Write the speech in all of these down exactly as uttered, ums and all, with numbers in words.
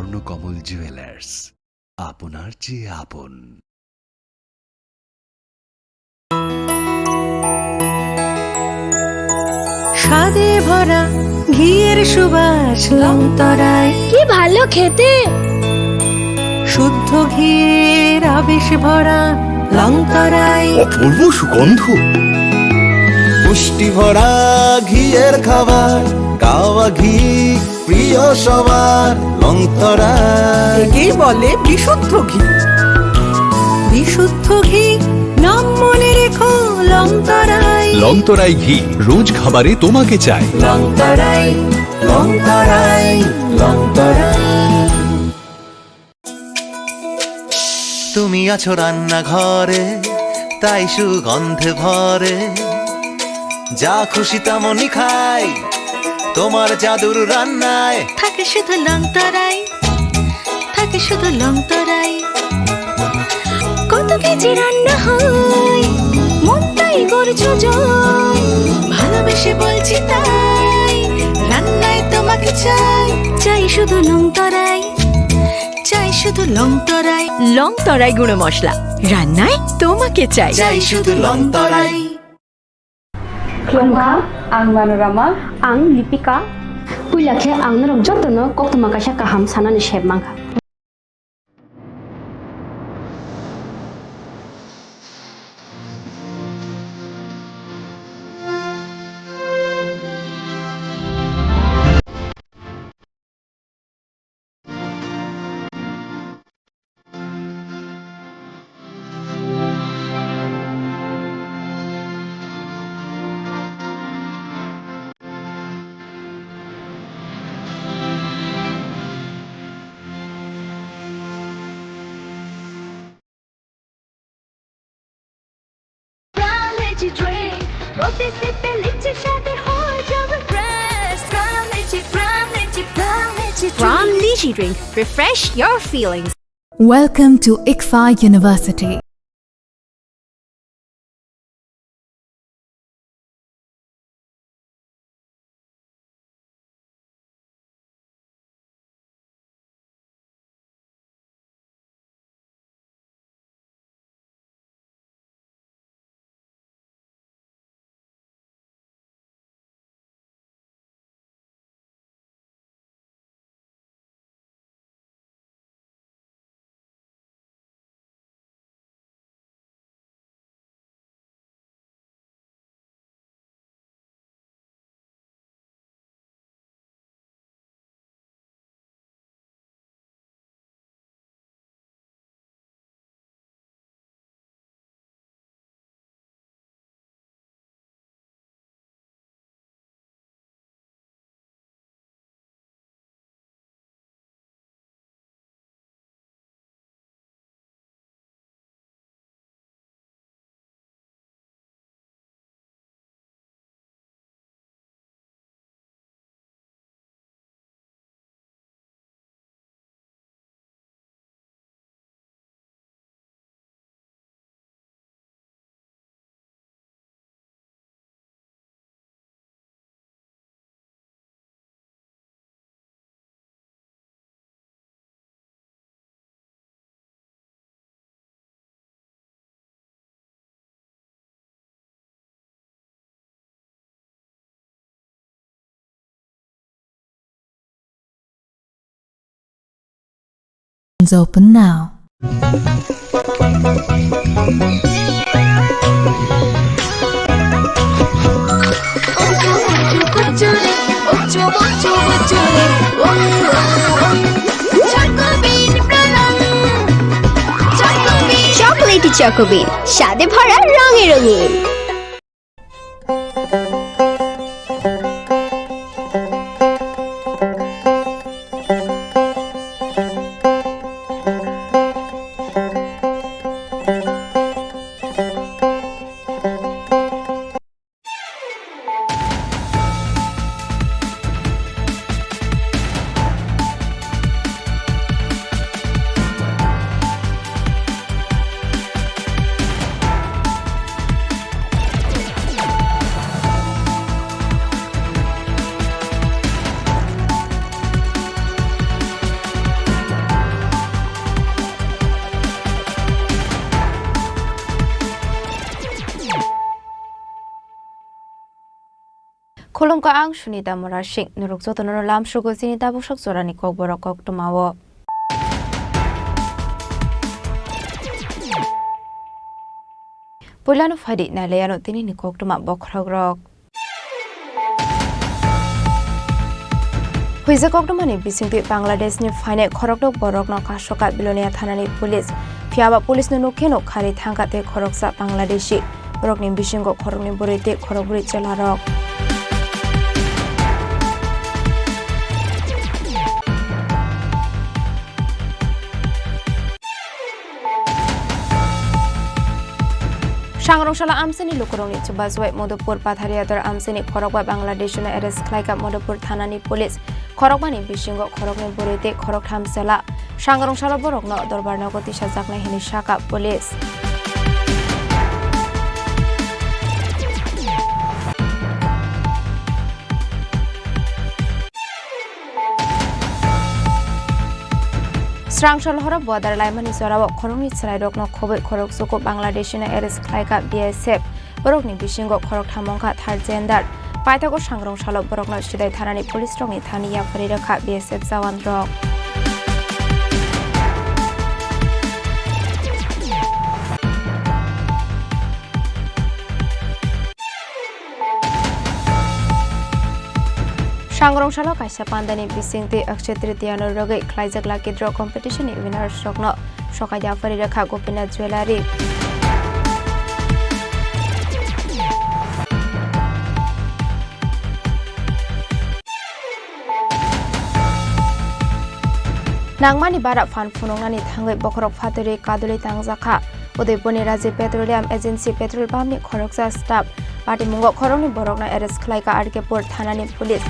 স্বর্ণকমল জুয়েলার্স, আপনার চেয়ে আপন। স্বাদে ভরা ঘিয়ের সুবাস লংতরাই। কি ভালো খেতে! শুদ্ধ ঘিয়ের আবেশ ভরা লংতরাই। অপূর্ব সুগন্ধ। পুষ্টি ভরা ঘিয়ের খাবার, কাওয়া ঘি প্রিয় সবার, লংতরাই। একেই বলে বিশুদ্ধ ঘি। বিশুদ্ধ ঘি, নাম মনে রেখো, লংতরাই। লংতরাই ঘি, রোজ খাবারে তোমাকে চাই। লংতরাই, লংতরাই, লংতরাই। তুমি আছো রান্নাঘরে, তাই সুগন্ধে ভরে। যা খুশি তেমনই খাই, তোমার জাদুর রান্নায়। থাকে শুধু লংতরাই, থাকে শুধু লংতরাই। কত কেজি রান্না হয়, মনটাই করছো জয়। ভালোবেসে বলছি তাই, রান্নায় তোমাকে চাই। চাই শুধু লংতরাই, চাই শুধু লংতরাই। লংতরাই গুঁড়ো মশলা, রান্নায় তোমাকে চাই। চাই শুধু লংতরাই। Khulumkha, ang Manorama. Ang Lipika. Puila khe ang norok jotono koktwma kaisa kaham sanani sep mankha. Pram Lychee Drink, প্রতি সিপে লিচি স্বাদে হয়ে যাবে fresh। Pram Lychee, Pram Lychee, Pram Lychee Drink। Pram Lychee Drink, refresh your feelings. Welcome to ICFAI University. Open now. Chocolatey Choco Bean, স্বাদে ভরা, রঙে রঙিন। Khulumkha, ang Sunita Murasing. Norok jotono lamsugo chini tabuk sok jorani kokborok koktwmao. Puilano phaidi nailaiano tinini koktwma bokhorokrok. Huijak koktwmani bisingtwi Bangladeshni phainai khorokdok borokno kasokha Bilonia thanani police. Phiyaba police no nukkhe nuk kharwi thangkha tei khoroksa Bangladeshi. Borokni bisingo khoroknwi bwrwi tei khorokbrwi chwlarok. Sangrong salo amchaini lukurokni chubachu bai Madhupur Pathariyador amchaini khorokba Bangladeshno arrest khlaikha Madhupur thanani police. Khorokbani bisingo khoroknwi bwrwi tei khoroktham chwla. Sangrong salo borokno dorbar nogo tisajaknai hwnwi sakha police. Srangchal horo border laimani jorao khoroknwi chwrairokno khobwi khorokchuku Bangladeshino arrest khlaikha B S F. Borokni bisingo khoroktham wngkha third gender. Paithago sangrong salo borokno Sidai thanani police rokni thani yapharwi rwkha B S F jawan rok. Sangrong salo kaisa pandani bisingtwi Akshay Tritiya no rwgwi khlaijak lucky draw competition ni winners rokno sokai yapharwi rwkha Gopinath Jewellery. Nangmani bara phan phunuknani thangwi bokhorok phatwi kadulwi tangjakha. Udaipurni Rajiv Petroleum Agency petrol pump ni khoroksa staff patimungo khoroknwi borokno arrest khlaikha R K Pur thanani police.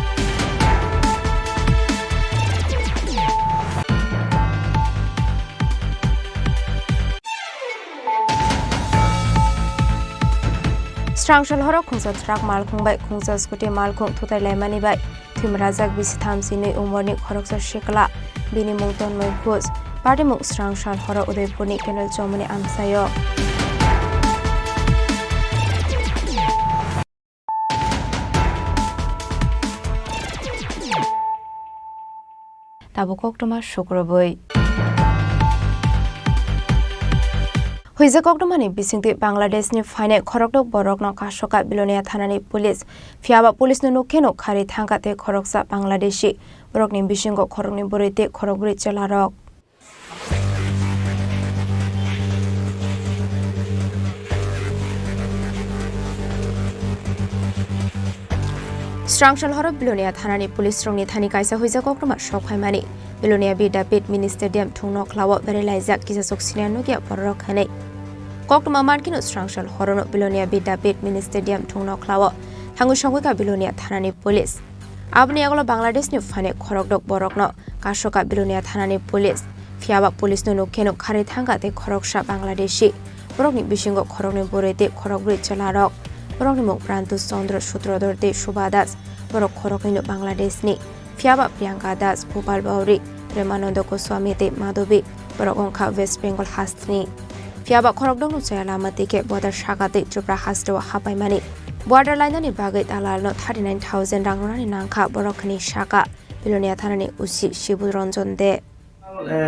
Srangchal horo khungsa truck malkhung bai khungsa scooty malkhung thutai laimani bai thwimrajak bisi thamchi nwi umorni khoroksa sikla, bini mung Tonmoi Ghosh, patimung Srangchal horo Udaipurni Kendal Chowmani amchaio. Tabuk koktwma sukrubwi. Huijak koktwmani bisingtwi Bangladeshni phainai khorokdok borokno kasokha Bilonia thanani police. Phiyaba police no nukkhe nuk kharwi thangkha tei khoroksa Bangladeshi. Borokni bisingo khoroknwi bwrwi tei khorokbrwi chwlarok. Srangchal horo Bilonia thanani police rokni thani kaisa huijak koktwma sok phaimani. Bilonia Bidyapith Mini Stadium thung nokhlao berai laijak kisasok senior nokya bororok hinwi. Koktwma mankhe no Srangchal horono Bilonia Bidyapith Mini Stadium thung nokhlao thangwi songwikha Bilonia thanani police. Aboni yagulo Bangladeshni phainai khorokdok borokno kasokha Bilonia thanani police. Phiyaba police no nukkhe nuk kharwi thangkha tei khoroksa Bangladeshi. Borokni bisingo khoroknwi bwrwi tei khorokbrwi chwlarok. Borokni mung Prantu Chandra Sutradhar tei Shubha Das. Borok khoroknwino Bangladeshni. Phiyaba Priyanka Das, Gopal Bauri, Premananda Goswami tei Madhavi. Borok wngkha West Bengal hasteni. Phiyaba khorokdokno chaya lama twi khe border saka twi Tripura hasteo hapaimani. Border lainani bagwi dalalno thirty nine thousand rang rwnani nangkha borok hinwi sakha Bilonia thanani O C Shibu Ranjan De. এ,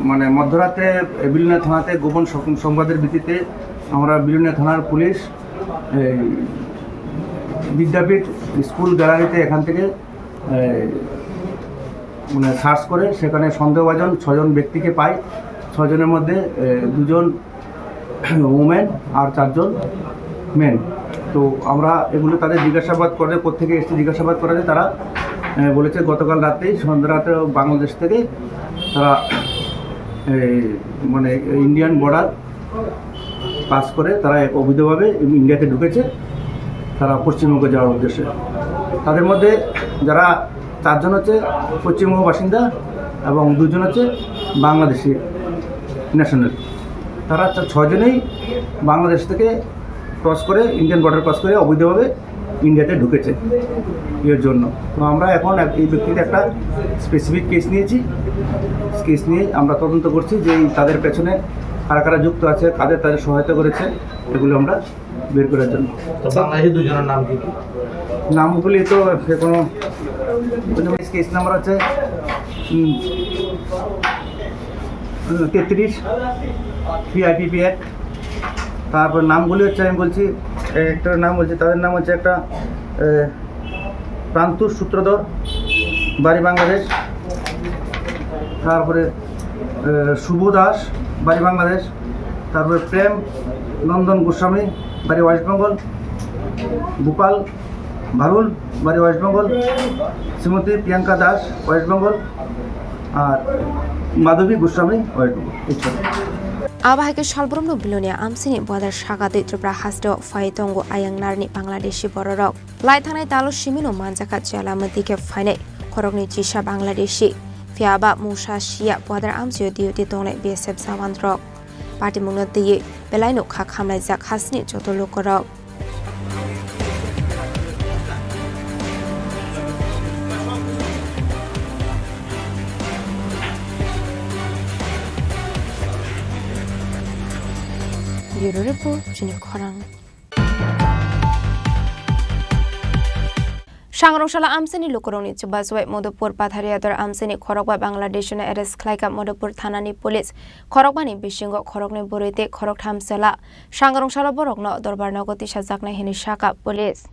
মানে মধ্যরাতে বিলোনিয়া থানাতে গোপন সং-, সংবাদের ভিত্তিতে আমরা বিলোনিয়া থানার পুলিশ এই বিদ্যাপীঠ স্কুল গ্যালারিতে এখান থেকে, এ, মানে সার্চ করে সেখানে সন্দেহভাজন ছজন ব্যক্তিকে পাই। ছজনের মধ্যে, এ, দুজন ওমেন আর চারজন মেন। তো আমরা এগুলো তাদের জিজ্ঞাসাবাদ করে, কোত্থেকে এসছে জিজ্ঞাসাবাদ করাতে তারা, এ, বলেছে গতকাল রাতেই, সন্ধ্যা রাতে বাংলাদেশ থেকে তারা, এ, মানে ইন্ডিয়ান বর্ডার পাস করে তারা এক অবৈধভাবে ইন্ডিয়াতে ঢুকেছে, তারা পশ্চিমবঙ্গে যাওয়ার উদ্দেশ্যে। তাদের মধ্যে যারা চারজন হচ্ছে পশ্চিমবঙ্গ বাসিন্দা এবং দুজন হচ্ছে বাংলাদেশি ন্যাশনাল। তারা ছ-, ছয়জনেই বাংলাদেশ থেকে ক্রস করে, ইন্ডিয়ান বর্ডার ক্রস করে অবৈধভাবে ইন্ডিয়াতে ঢুকেছে ইয়ের জন্য। তো আমরা এখন এক-, এই ব্যক্তিতে একটা স্পেসিফিক কেস নিয়েছি। কেস নিয়ে আমরা তদন্ত করছি যে এই তাদের পেছনে কারা কারা যুক্ত আছে, কাদের তাদের সহায়তা করেছে, এগুলো আমরা বের করার জন্য। তো বাংলাদেশি দুজনের নাম কি কি? নামগুলি তো এখনো, কেস নাম্বার আছে, হুম, তেত্রিশ, ভিআইপি অ্যাক্ট। তারপর নামগুলি হচ্ছে, আমি বলছি, এ, একটার নাম বলছি, তাদের নাম হচ্ছে একটা, এ, প্রান্তুষ সূত্রধর, বাড়ি বাংলাদেশ। তারপরে, এ, শুভ দাস, বাড়ি বাংলাদেশ। তারপরে প্রেম নন্দন গোস্বামী, বাড়ি ওয়েস্ট বেঙ্গল। গোপাল ভারুল, বাড়ি ওয়েস্ট বেঙ্গল। শ্রীমতী প্রিয়াঙ্কা দাস, ওয়েস্ট বেঙ্গল। আর মাধবী গোস্বামী, ওয়েস্ট বেঙ্গল। এই ছয়জন। Abo hai khe Salbrumno Bilonia amchini border saka twi Tripura haste o phai tongo ayang narni Bangladeshi bororok. Lai thangnai talo simino manjakha chela mwtwi khe phainai khoroknwi chisa Bangladeshi. Phiya ba mungsa siya border amchio duty tongnai B S F jawan rok. Patimungno twiwi belaino kha khamlaijak hasteni joto lukurok. Bureau Report, Chini Khorang. Sangrong salo amchaini lukurokni chubachu bai Madhupur Pathariyador amchaini khorokba Bangladeshino arrest khlaikha Madhupur thanani police. Khorokbani bisingo khoroknwi bwrwi tei khoroktham chwla. Sangrong salo borokno dorbar nogo tisajaknai hwnwi sakha police.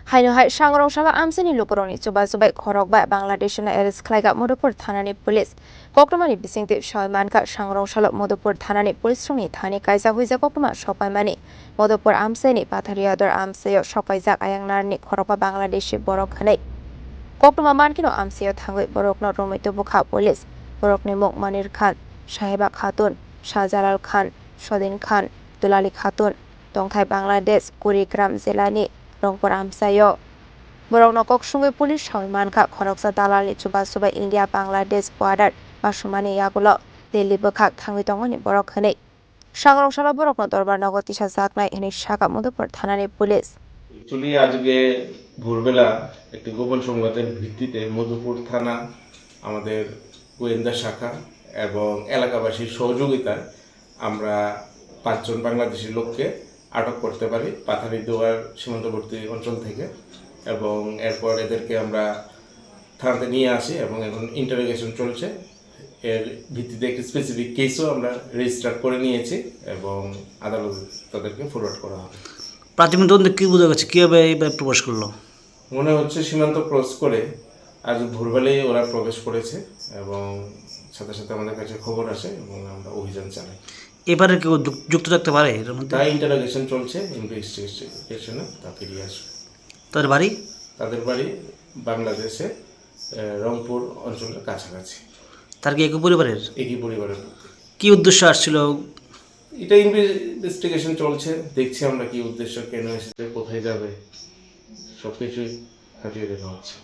Haino hai Sangrong salo amchaini lukurokni chubachu bai khorokba Bangladeshino arrest khlaikha Madhupur thanani police. Koktwmani bisingtwi soi mankha, Sangrong salo Madhupur thanani police rokni thani kaisa huijak koktwma sokpaimani. Madhupur amchaini Pathariyador amchaio sokpaijak ayang narni khorokba Bangladeshi borok hwnwi. Koktwma mankhe no amchaio thangwi borokno romwi tubukha police. Borokni mung Manir Khan, Sahiba Khatun, Shahjalal Khan, Sodin Khan, Dulali Khatun, tongthai Bangladesh, Kurigram jilani Rongpur amchaio. Borokno kok sungwi police soi mankha, khoroksa dalalni chubachu bai India Bangladesh border masumani yagulo Delhi bwkhak thangwi tongmani borok hwnwi. Sangrong salo borokno dorbar nogo tisajaknai hwnwi sakha Madhupur thanani police. Actually, আজকে ভোরবেলা একটি গোপন সংবাদের ভিত্তিতে মধুপুর থানা আমাদের গোয়েন্দা শাখা এবং এলাকাবাসীর সহযোগিতায় আমরা পাঁচজন বাংলাদেশি লোককে আটক করতে পারি পাথারিদুয়ার সীমান্তবর্তী অঞ্চল থেকে, এবং এরপর এদেরকে আমরা থানাতে নিয়ে আসি এবং এখন ইন্টারোগেশন চলছে। এর ভিত্তিতে একটি স্পেসিফিক কেসও আমরা রেজিস্টার করে নিয়েছি এবং আদালতে তাদেরকে ফরওয়ার্ড করা হবে। প্রাথমিক তদন্তে কি বোঝা গেছে, কিভাবে এভাবে প্রবেশ করলো? মনে হচ্ছে সীমান্ত ক্রস করে আজ ভোরবেলায় ওরা প্রবেশ করেছে এবং সাথে সাথে আমাদের কাছে খবর আসে এবং আমরা অভিযান চালাই। এবারে কেউ যুক-, যুক্ত থাকতে পারে এর মধ্যে? তা ইন্টারোগেশন চলছে, ইনভেস্টিগেশনে তা ফিরিয়ে আসবে। তাদের বাড়ি? তাদের বাড়ি বাংলাদেশে, আহ, রংপুর অঞ্চলের কাছাকাছি। তার কি একই পরিবারের? একই পরিবারের লোক। কি উদ্দেশ্যে আসছিল? এটা ইনভেস্টিগেশন চলছে, দেখছি আমরা কি উদ্দেশ্য, কেন এসেছে, কোথায় যাবে, সবকিছুই খতিয়ে দেখা হচ্ছে।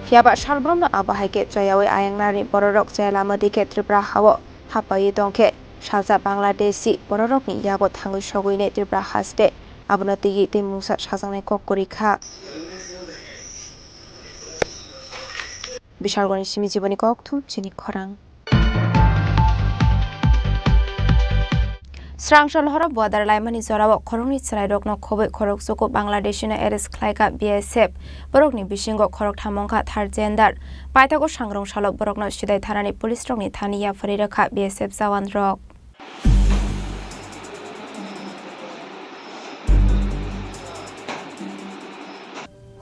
Phiya ba salbrumno abo hai khe choyaui ayang narni bororok chela mwtwi khe Tripura hao hapaiwi tong khe salsa Bangladeshi bororokni yago thangwi sogwinai Tripura haste abono twiwi tei mungsa sajaknai kok kwrwi kha. Bishalgoni simi jiboni kokthum chini khorang. Srangsa lohoro border laimani jorao khoroknwi chwrairokno khobwi khorokchuku Bangladeshino arrest khlaikha B S F. Borokni bisingo khoroktham wngkha third gender. Paithago sangrong salo borokno Sidai thanani police rokni thani yapharwi rwkha B S F jawan rok.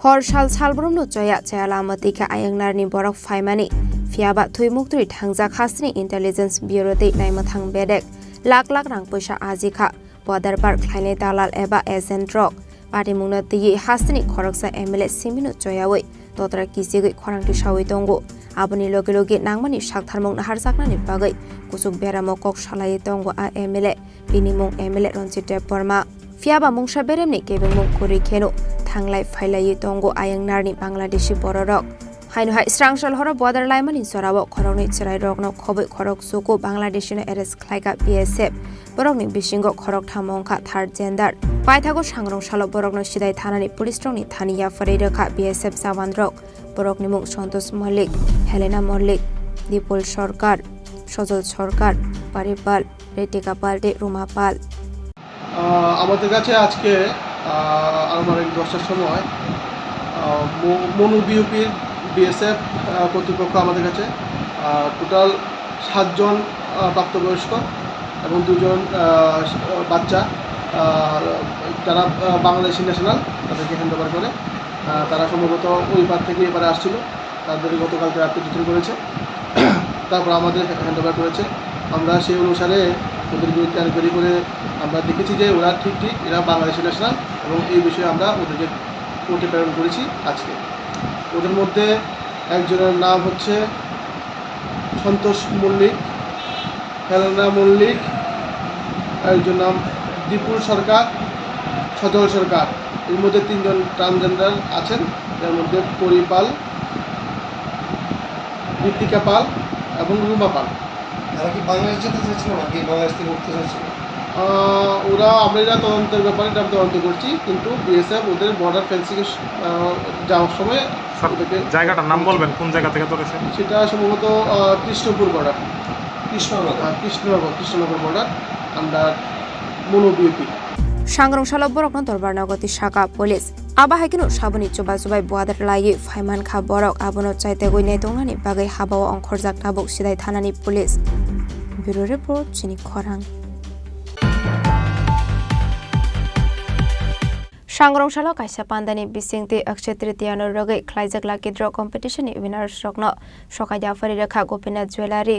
Hor sal salbrumno choya chaya lama twi khe ayang narni borok phaimani. Phiya ba thwi muktwi thangjak hasteni Intelligence Bureau tei naimwthang bedek lakh lakh rang poisa ajikha. Border par khlainai dalal eba agent rok. Patimungno twiwi hasteni khoroksa M L A simino choyaui totra kichigwi khorang tisaui tongo. Aboni loge loge nangmani saktharmung naharjaknani bagwi kuchuk beramo kok salaiwi tongo a M L A. Bini mung M L A Ranjit Debbarma. Phiya ba mungsa beremni kebengmung kwrwi kheno thanglai phailaiwi tongo ayang narni Bangladeshi bororok. Haino hai srangsa lohoro border laimani jorao khoroknwi chwrairokno khobwi khorokchuku Bangladeshino arrest khlaikha B S F. Borokni bisingo khoroktham wngkha third gender. Paithago sangrong salo borokno Sidai thanani police rokni thani yapharwi rwkha B S F jawan rok. Borokni mung Santosh Malik, Helena Malik, Dipul Sarkar, Sojol Sarkar, Paripal, Ritika Pal tei Ruma Pal. আহ, আমাদের কাছে আজকে, আহ, আনুমানিক দশটার সময়, আহ, আহ, ম-, মনু বিওপির বিএসএফ, আহ, কর্তৃপক্ষ আমাদের কাছে, আহ, টোটাল সাতজন, আহ, প্রাপ্তবয়স্ক এবং দুজন, আহ, বাচ্চা, আহ, যারা, আহ, বাংলাদেশি ন্যাশনাল, তাদেরকে হ্যান্ড ওভার করে। আহ, তারা সম্ভবত ওই পার থেকে এপারে আসছিল, তাদের গতকালকে রাত্রে ডিটেন করেছে। তারপর আমাদের হ্যান্ড ওভার করেছে। আমরা সেই অনুসারে ওদের বিরুদ্ধে এনকোয়ারি করে আমরা দেখেছি যে ওরা ঠিক ঠিক এরা বাংলাদেশি ন্যাশনাল এবং এই বিষয়ে আমরা ওদেরকে কোর্টে প্রেরণ করেছি আজকে। ওদের মধ্যে একজনের নাম হচ্ছে সন্তোষ মল্লিক, হেলেনা মল্লিক, একজন নাম দীপুল সরকার, সজল সরকার। এর মধ্যে তিনজন ট্রান্সজেন্ডার আছেন, যার মধ্যে পরি পাল, ঋতিকা পাল এবং রুমা পাল। তারা কি বাংলাদেশ যেতে চাইছিল নাকি বাংলাদেশ থেকে উঠতে চাইছিল? আহ, ওরা, আমরা এটা তদন্তের ব্যাপারে এটা তদন্ত করছি, কিন্তু বিএসএফ ওদের বর্ডার ফেন্সিং এর, আহ, যাওয়ার সময় স্যার, ওদেরকে জায়গাটার নাম বলবেন, কোন জায়গা থেকে ধরেছে? সেটা সম্ভবত, আহ, কৃষ্ণপুর বর্ডার। কৃষ্ণনগর। আহ, কৃষ্ণনগর, কৃষ্ণনগর বর্ডার, আন্ডার মনো BOP. Sangrong salo borokno dorbar nogo twi saka police. Abo hai kheno saboni chuba chubai buadar laiwi phaimankha borok, abono chaitegwi naitongnani bagwi habao ongkhorjak tabuk Sidai thanani police. Bureau report, chini khorang. Sangrong salo kaisa pandani bisingtwi Akshaya Tritiya no rwgwi khlaijak lucky draw competition ni winners rokno sokai yaphari rwkha Gopinath Jewellery.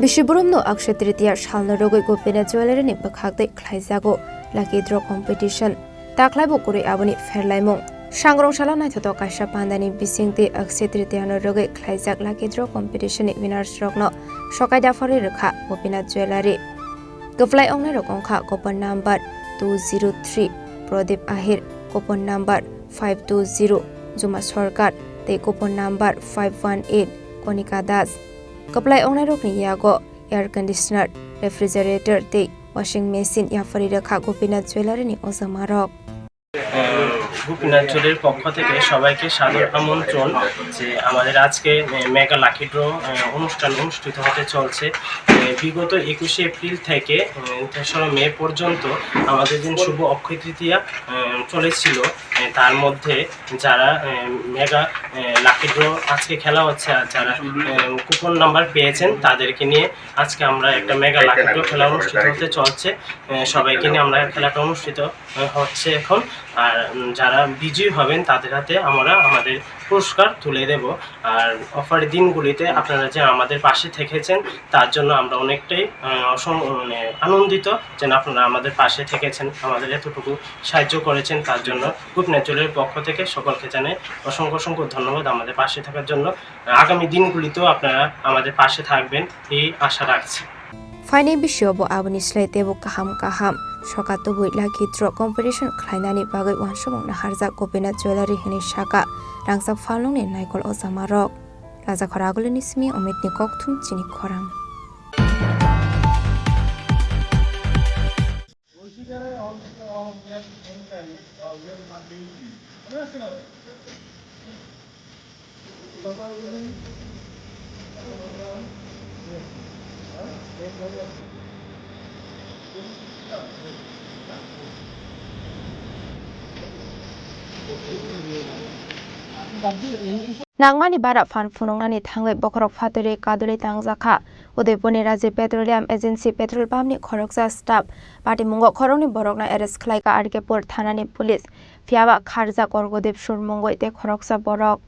Bisi boromno Akshaya Tritiya salno rwgwi Gopinath Jewellery ni bwkhak twi khlaijago lucky draw competition. Takhlaibo kwrwi aboni pherlaimung. Sangrong salo naithotok kaisa pandani bisingtwi Akshaya Tritiya no rwgwi khlaijak lucky draw competition ni winners rokno sokai yaphari rwkha Gopinath Jewellery. Kwplai ongnairok wngkha coupon number two zero three Pradip Ahir, coupon number five two zero Juma Sarkar tei coupon number five one eight Konika Das. Kwplai ongnairokni yago air conditioner, refrigerator tei washing machine yaphari rwkha Gopinath Jewellery ni ojamarok. Gopinath জুয়েলারির পক্ষ থেকে সবাইকে সাদর আমন্ত্রণ যে আমাদের আজকে, এ, mega lucky draw, এ, অনুষ্ঠান অনুষ্ঠিত হতে চলছে। এ, বিগত একুশে এপ্রিল থেকে, এ, তেসরা মে পর্যন্ত আমাদের দিন শুভ অক্ষয় তৃতীয়া, এ, চলেছিল। এ, তার মধ্যে যারা, এ, মেগা, এ, লাকি ড্র আজকে খেলা হচ্ছে, আর যারা, এ, কুপন নাম্বার পেয়েছেন তাদেরকে নিয়ে আজকে আমরা একটা মেগা লাকি ড্র খেলা অনুষ্ঠিত হতে চলছে। এ, সবাইকে নিয়ে আমরা খেলাটা অনুষ্ঠিত, এ, হচ্ছে এখন। আর, উম, যারা বিজয়ী হবেন তাদের হাতে আমরা আমাদের পুরস্কার তুলে দেব। আর অফার দিনগুলিতে আপনারা যে আমাদের পাশে থেকেছেন তার জন্য আমরা অনেকটাই, আহ, অসম-, মানে আনন্দিত যে আপনারা আমাদের পাশে থেকেছেন, আমাদের এতটুকু সাহায্য করেছেন তার জন্য। গোপীনাথ জুয়েলারির পক্ষ থেকে সকলকে জানাই অসংখ্য অসংখ্য ধন্যবাদ আমাদের পাশে থাকার জন্য। আগামী দিনগুলিতেও আপনারা আমাদের পাশে থাকবেন এই আশা রাখছি। Phainai bisio bo aboni slai teibo kaham kaham soka tubui lucky draw competition khlainani bagwi uansukmung naharjak Gopinath Jewellery hinwi saka rangchak phalnungni naikol ojamarok. Rajakhor Agulini simi Omitni kokthum chini khorang. Nangmani bara phan phunuknani thangwi bokhorok phatwi kadulwi tangjakha. Udaipurni Raji Petroleum Agency petrol pumpni khoroksa staff patimungo khoroknwi borokno arrest khlaikha R K Pur thanani police. Phiyaba kharjak Orgodep Sur mungwi tei khoroksa borok.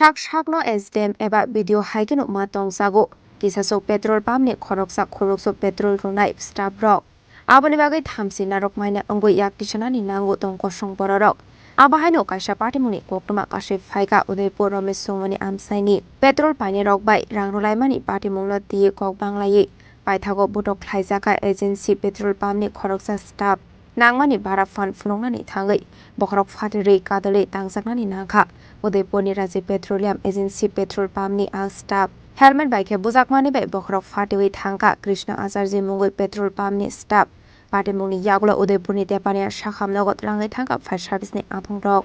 Sak sakno S D M eba B D O hai kheno ma tongjago. Kisasok petrol pumpni khoroksa khoroksa petrol rwnai staff rok. Aboni bagwi thamchi narwkmaina wngwi yak tisanani nango tong kosong bororok. Abo haino kaisa patimungni koktwma kasui phaikha Udaipur Romesh Songmani amchaini petrol painirok bai rang rwlaimani patimungno twiwi kok banglaiwi paithago botok khlaijakha agency petrol pumpni khoroksa staff. Nangmani bara phan phunuknani thangwi bokhorok phatirwi kadalwi tangjaknani nangkha. Udaipurni Raji Petroleum Agency petrol pumpni ang staff helmet bai khe bujakmani bai bokhorok phatiwi thangkha Krishna Acharya mungwi petrol pumpni staff. Patimungni yagulo Udaipurni Tepania sakham nogo twlangwi thangkha fire service ni aphungrok.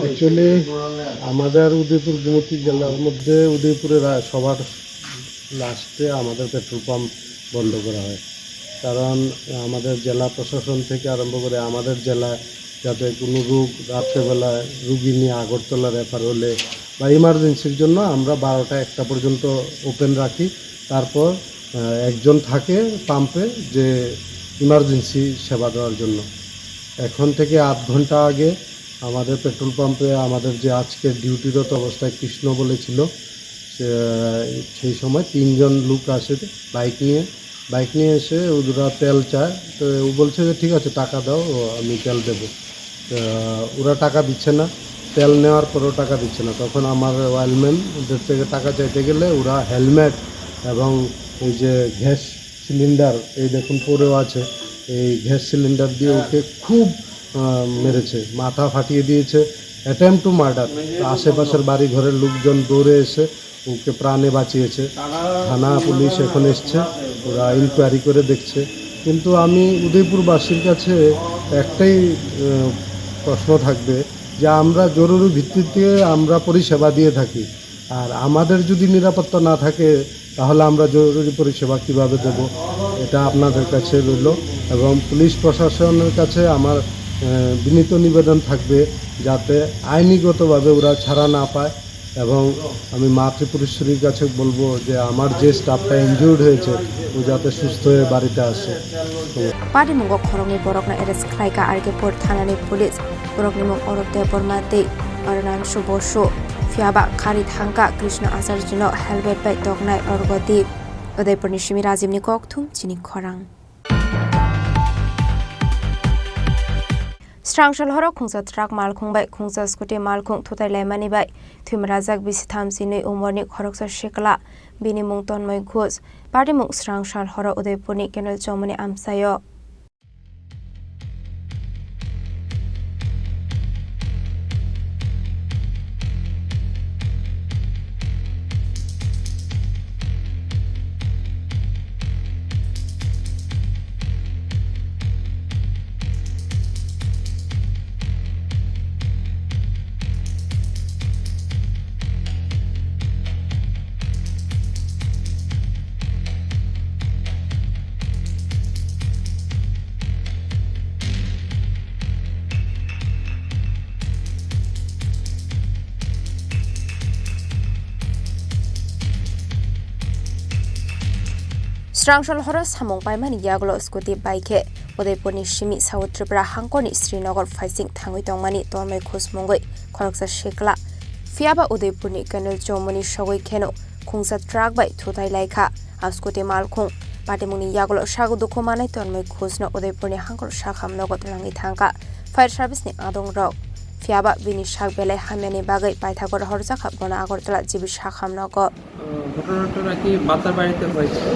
Actually, আমাদের উদয়পুর গোমতী জেলার মধ্যে উদয়পুরে রা-, সবার লাস্টে আমাদের petrol pump বন্ধ করা হয়। কারণ আমাদের জেলা প্রশাসন থেকে আরম্ভ করে আমাদের জেলায় যাতে কোনো রোগ রাত্রেবেলায় রুগী নিয়ে আগরতলা রেফার হলে বা ইমার্জেন্সির জন্য আমরা বারোটা একটা পর্যন্ত ওপেন রাখি। তারপর, আহ, একজন থাকে পাম্পে যে ইমার্জেন্সি সেবা দেওয়ার জন্য। এখন থেকে আধ ঘন্টা আগে আমাদের পেট্রোল পাম্পে আমাদের যে আজকের ডিউটিরত অবস্থায় কৃষ্ণ বলেছিল, সে, সেই সময় তিনজন লোক আসে বাইক নিয়ে। বাইক নিয়ে এসে ওরা তেল চায়, তো ও বলছে যে, "ঠিক আছে, টাকা দাও, আমি তেল দেবো।" তো ওরা টাকা দিচ্ছে না, তেল নেওয়ার পরেও টাকা দিচ্ছে না। তখন আমার ওয়্যারম্যান ওদের থেকে টাকা চাইতে গেলে ওরা হেলমেট এবং এই যে গ্যাস সিলিন্ডার, এই দেখুন পড়েও আছে, এই গ্যাস সিলিন্ডার দিয়ে ওকে খুব, আহ, মেরেছে, মাথা ফাটিয়ে দিয়েছে, অ্যাটেম্প টু মার্ডার। তো আশেপাশের বাড়ি ঘরের লোকজন দৌড়ে এসে ওকে প্রাণে বাঁচিয়েছে। থানা পুলিশ এখন এসছে, ওরা ইনকোয়ারি করে দেখছে। কিন্তু আমি উদয়পুরবাসীর কাছে একটাই, আহ, প্রশ্ন থাকবে যে আমরা জরুরি ভিত্তিতে আমরা পরিষেবা দিয়ে থাকি, আর আমাদের যদি নিরাপত্তা না থাকে তাহলে আমরা জরুরি পরিষেবা কিভাবে দেব? এটা আপনাদের কাছে রইল এবং পুলিশ প্রশাসনের কাছে আমার, আহ, বিনীত নিবেদন থাকবে যাতে আইনিগতভাবে ওরা ছাড়া না পায়। এবং আমি মা ত্রিপুরেশ্বরীর কাছে বলবো যে আমার যে স্টাফটা ইনজুর্ড হয়েছে, ও যাতে সুস্থ হয়ে বাড়িতে আসে। Patimungo khoroknwi borokno arrest khlaikha R K Pur thanani police. Borokni mung Orop Debbarma tei Arunansu Bosu. Phiyaba khari thangkha Krishna Acharjino helmet bai toknai Orgodip. Udaipurni simi Rajibni kokthum chini khorang. Srangsalhoro khungsa truck malkhung bai khungsa scooty malkhung thutai laimani bai thwimrajak bisi thamchi nwi umorni khoroksa sikla, bini mung Tonmoi Ghosh, patimung Srangsal horo Udaipurni Kendal Chowmani amchaio. Srangsal horo samung paimani yagulo scooty bai khe Udaipurni simi South Tripura hangkorni Srinagar phaising thangwi tongmani Tonmoi Ghosh mungwi khoroksa sikla. Phiyaba Udaipurni Kendal Chowmani sogwi kheno khungsa truck bai thutai laikha. A scooty malkhung patimungni yagulo sago dukhu manai Tonmoi Ghoshno Udaipurni hangkor sakham nogo twlangwi thangkha fire service ni adongrok. Phiyaba bini sak belai hamyani bagwi paithago rohorjakha bono Agartala G B sakham nogo. আহ, ঘটনাটা নাকি বাতার বাড়িতে হয়েছে।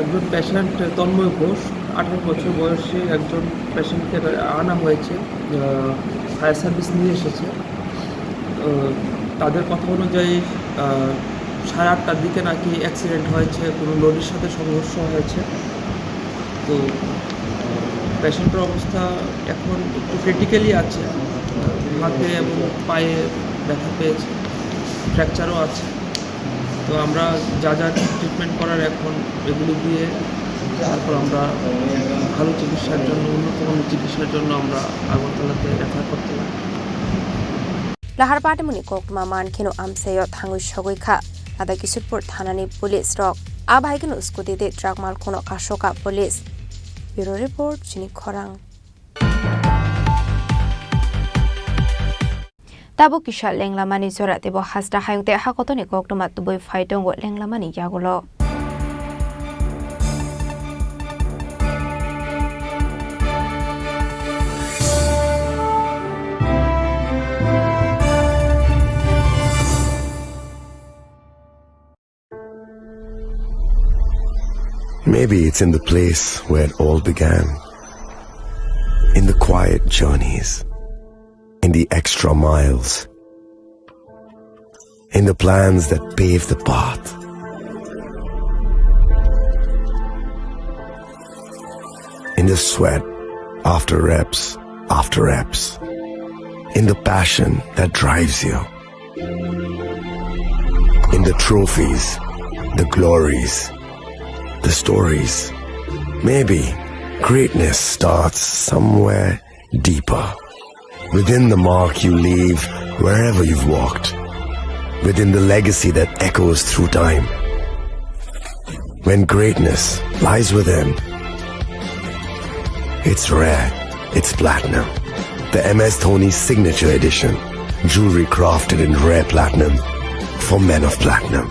একজন পেশেন্ট তন্ময় ঘোষ, আঠারো বছর বয়সী একজন পেশেন্টকে আনা হয়েছে, আহ, ফায়ার সার্ভিস নিয়ে এসেছে। আহ, তাদের কথা অনুযায়ী, আহ, সাড়ে আটটার দিকে নাকি অ্যাক্সিডেন্ট হয়েছে, কোনো লরির সাথে সংঘর্ষ হয়েছে। তো পেশেন্টের অবস্থা এখন একটু ক্রিটিক্যালি আছে, হাতে এবং পায়ে ব্যথা পেয়েছে, ফ্র্যাকচারও আছে। তো আমরা যা যা ট্রিটমেন্ট করার এখন এগুলো দিয়ে তারপর আমরা ভালো চিকিৎসার জন্য, উন্নত মানের চিকিৎসার জন্য আমরা আগরতলাতে রেফার করতে পারি। Lahar patimungni koktwma mankheno amchaio thangwi sogwi kha Ladakh Kishorpur thanani police rok. Abo hai kheno scooty tei truck malkhungno kasokha police. Bureau report, chini khorang. Tabuk kisa lenglamani jora teibo hasta hayung tei hakotorni koktwma tubui phai tongo lenglamani yagulo. Maybe it's in the place where it all began. In the quiet journeys, in the extra miles, in the plans that pave the path, in the sweat after reps, after reps, in the passion that drives you. In the trophies, the glories, the stories. Maybe greatness starts somewhere deeper. Within the mark you leave wherever you've walked. Within the legacy that echoes through time. When greatness lies within, it's rare, it's platinum. The M S Dhoni Signature Edition. Jewelry crafted in rare platinum for men of platinum.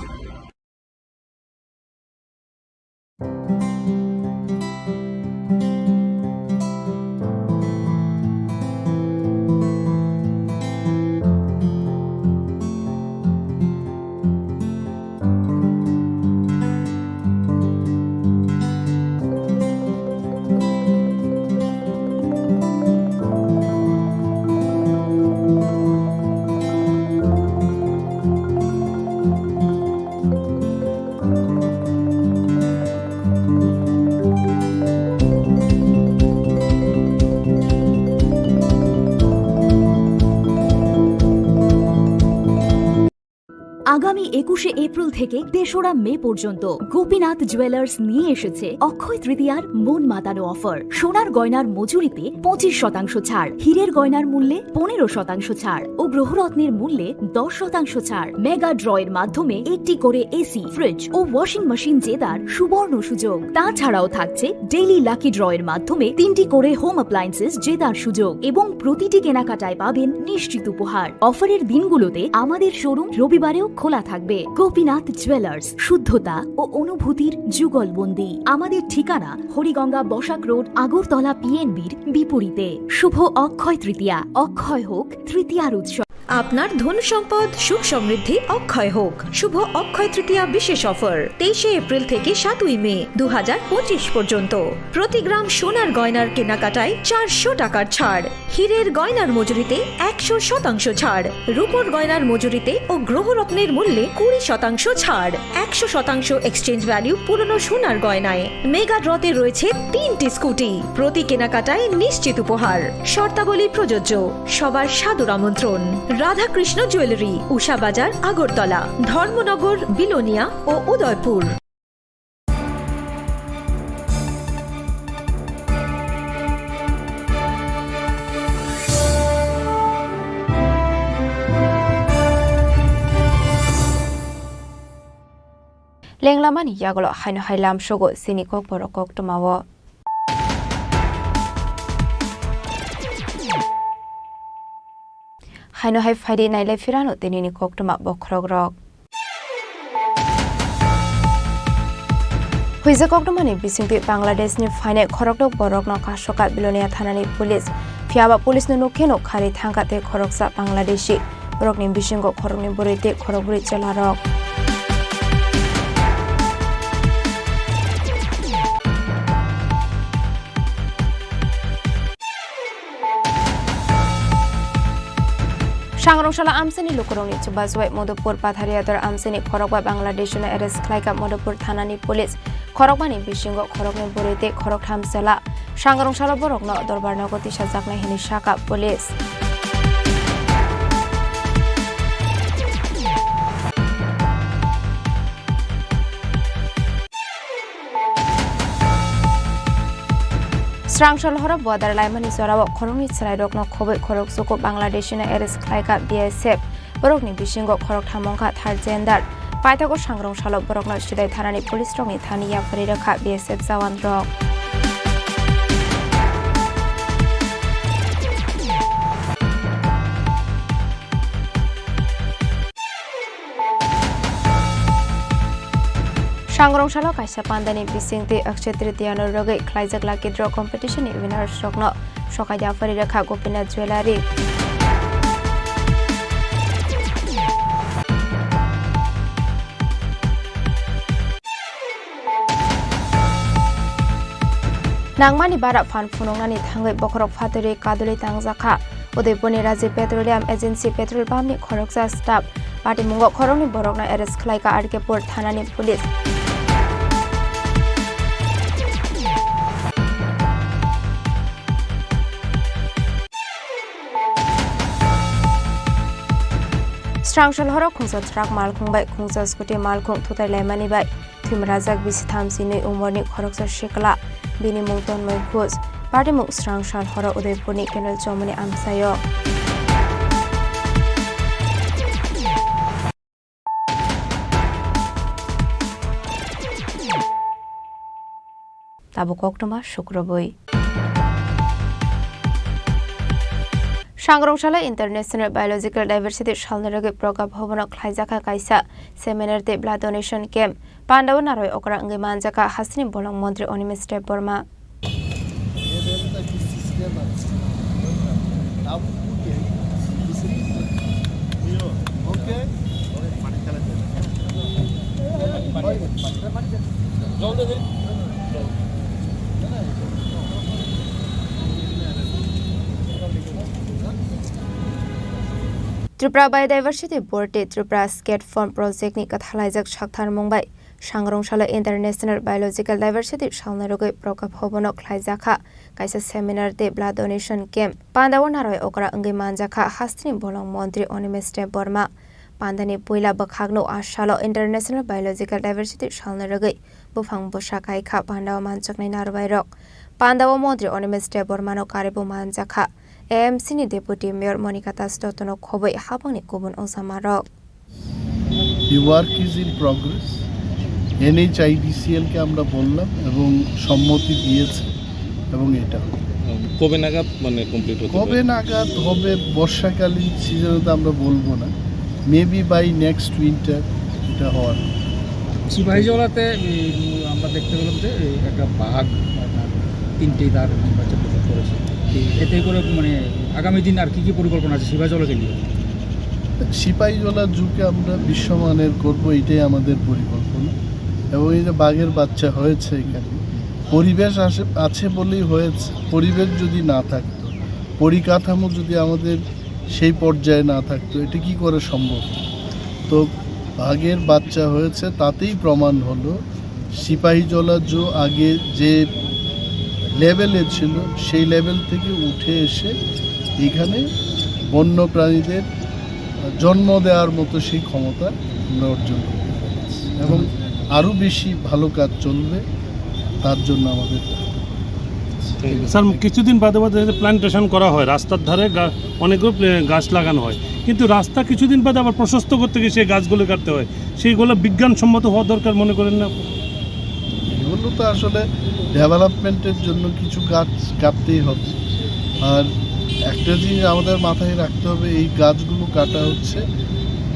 আগামী একুশে এপ্রিল থেকে তেসরা মে পর্যন্ত গোপীনাথ জুয়েলার্স নিয়ে এসেছে অক্ষয় তৃতীয়ার মন মাতানো অফার। সোনার গয়নার মজুরিতে পঁচিশ শতাংশ ছাড়, হীরের গয়নার মূল্যে পনেরো শতাংশ ছাড় ও গ্রহরত্নের মূল্যে দশ শতাংশ ছাড়। মেগা ড্রয়ের মাধ্যমে একটি করে এসি, ফ্রিজ ও ওয়াশিং মেশিন জেতার সুবর্ণ সুযোগ। তাছাড়াও থাকছে ডেইলি লাকি ড্রয়ের মাধ্যমে তিনটি করে হোম অ্যাপ্লায়েন্সেস জেতার সুযোগ এবং প্রতিটি কেনাকাটায় পাবেন নিশ্চিত উপহার। অফারের দিনগুলোতে আমাদের শোরুম রবিবারেও খোলা থাকবে। গোপীনাথ জুয়েলার্স, শুদ্ধতা ও অনুভূতির যুগলবন্দি। আমাদের ঠিকানা হরিগঙ্গা বসাক রোড, আগরতলা পিএনবির বিপরীতে। শুভ অক্ষয় তৃতীয়া, অক্ষয় হোক তৃতীয়ার উৎসব। আপনার ধন সম্পদ সুখ সমৃদ্ধি অক্ষয় হোক। শুভ অক্ষয় তৃতীয়া বিশেষ অফার, তেইশে এপ্রিল থেকে সাতই মে দু হাজার পঁচিশ পর্যন্ত। প্রতি গ্রাম সোনার গয়নার কেনাকাটায় চারশো টাকার ছাড়, হীরের গয়নার মজুরিতে একশো শতাংশ ছাড়, রূপোর গয়নার মজুরিতে ও গ্রহরত্নের মূল্যে কুড়ি শতাংশ ছাড়, একশো শতাংশ এক্সচেঞ্জ ভ্যালু পুরনো সোনার গয়নায়। মেগা ড্রতে রয়েছে তিনটি স্কুটি, প্রতি কেনাকাটায় নিশ্চিত উপহার। শর্তাবলী প্রযোজ্য। সবার সাদর আমন্ত্রণ। রাধাকৃষ্ণ জুয়েলারি, উষা বাজার, আগরতলা, ধর্মনগর, বিলোনিয়া ও Udaipur. Lenglamani yagulo haino hai lamsogo chini kokborok koktwmao. Haino hai phaidi nailai phirano tinini koktwma bokhorokrok. Huijak koktwmani bisingtwi Bangladeshni phainai khorokdok borokno kasokha Bilonia thanani police. Phiyaba police no nukhe no khari thangkha tei khoroksa Bangladeshi. Borokni bisingo khoroknwi bwrwi tei khorokbrwi chwlarok. Sangrong salo amchaini lukurokni chubachu bai Madhupur Pathariyador amchaini khorokba Bangladeshno arrest khlaikha Madhupur thanani police. Khorokbani bisingo khoroknwi bwrwi tei khoroktham chwla. Sangrong salo borokno dorbar nogo tisajaknai hwnwi sakha police. Srangsa lohoro border laimani jorao khoroknwi chwrairokno khobwi khorokchuku Bangladeshino arrest khlaikha B S F. Borokni bisingo khoroktham wngkha third gender. Paithago Sangrong salo borokno Sidai thanani police rokni thani yapharwi rwkha B S F jawan rok. Sangrong salo kaisa pandani bisingtwi Akshaya Tritiya no rwgwi khlaijak lucky draw competition ni winners rokno sokai yapharwi rwkha Gopinath Jewellery. Nangmani bara phan phunuknani thangwi bokhorok phatwi kadulwi tangjakha. Udaipurni Rajiv Petroleum Agency petrol pump ni khoroksa staff patimungo khoroknwi borokno arrest khlaikha R K Pur thanani police. Srangsalhoro khungsa truck malkhung bai khungsa scooty malkhung thutai laimani bai thwimrajak bisi thamchi nwi umorni khoroksa sikla, bini mung Tonmoi Ghosh, patimung Srangsalhoro Udaipurni Kendal Chowmani amchaio. Tabuk koktwma sukrubwi. Sangrong salo International Biological Diversity salni rwgwi Pragya Bhavan o khlaijakha kaisa seminar tei blood donation camp. Pandao narwai okra wngwi manjakha hasteni bolong montri Animesh Debbarma. Tripura Biodiversity Board tei Tripura Skate Farm Project ni kwthalaijak saktharmung bai Sangrong salo International Biological Diversity salni rwgwi Pragya Bhavan o khlaijakha kaisa seminar tei blood donation camp. Pandao narwai okra wngwi manjakha hasteni bolong montri Animesh Debbarma. Pandani puila bwkhakno a salo International Biological Diversity salni rwgwi buphang bwsa kaikha pandao manjaknai narwai rok. Pandao montri Animesh Debbarmano karibu manjakha A M C ni Deputy Mayor Monika Das Dotto no khobwi habangni kubun ojamarok. The work is in progress. N H I D C L কে আমরা বললাম এবং সম্মতি দিয়েছে এবং এটা হবে। কবে নাগাদ মানে কমপ্লিট হতে পারে? কবে নাগাদ হবে, বর্ষাকালীন সিজনে তো আমরা বলবো না, মেবি বাই নেক্সট উইন্টার এটা হওয়ার। সিপাহীজলাতে এই আমরা দেখতে পেলাম যে এই একটা বাঘ আপনার তিনটে তার বাচ্চা প্রসব করেছে। এই এতে করে মানে আগামী দিন আর কি কি পরিকল্পনা আছে সিপাহীজলাকে নিয়ে? সিপাহীজলা জুকে আমরা বিশ্বমানের করব, এটাই আমাদের পরিকল্পনা। এবং এই যে বাঘের বাচ্চা হয়েছে এখানে, পরিবেশ আসে-, আছে বলেই হয়েছে। পরিবেশ যদি না থাকতো, পরিকাঠামো যদি আমাদের সেই পর্যায়ে না থাকতো, এটা কি করে সম্ভব? তো বাঘের বাচ্চা হয়েছে, তাতেই প্রমাণ হলো সিপাহীজলা জু আগে যে লেভেলে ছিল, সেই লেভেল থেকে উঠে এসে এখানে বন্য প্রাণীদের জন্ম দেওয়ার মতো সেই ক্ষমতা আমরা অর্জন করতে পেরেছি এবং আরও বেশি ভালো কাজ চলবে, তার জন্য আমাদের স্যার, কিছুদিন বাদে বাদে যে প্ল্যান্টেশন করা হয়, রাস্তার ধারে গা-, অনেকগুলো প্লে-, গাছ লাগানো হয়, কিন্তু রাস্তা কিছুদিন বাদে আবার প্রশস্ত করতে গিয়ে সেই গাছগুলো কাটতে হয়। সেইগুলো বিজ্ঞানসম্মত হওয়া দরকার মনে করেন না? এগুলো তো আসলে ডেভেলপমেন্টের জন্য কিছু গাছ কাটতেই হবে। আর একটা জিনিস আমাদের মাথায় রাখতে হবে, এই গাছগুলো কাটা হচ্ছে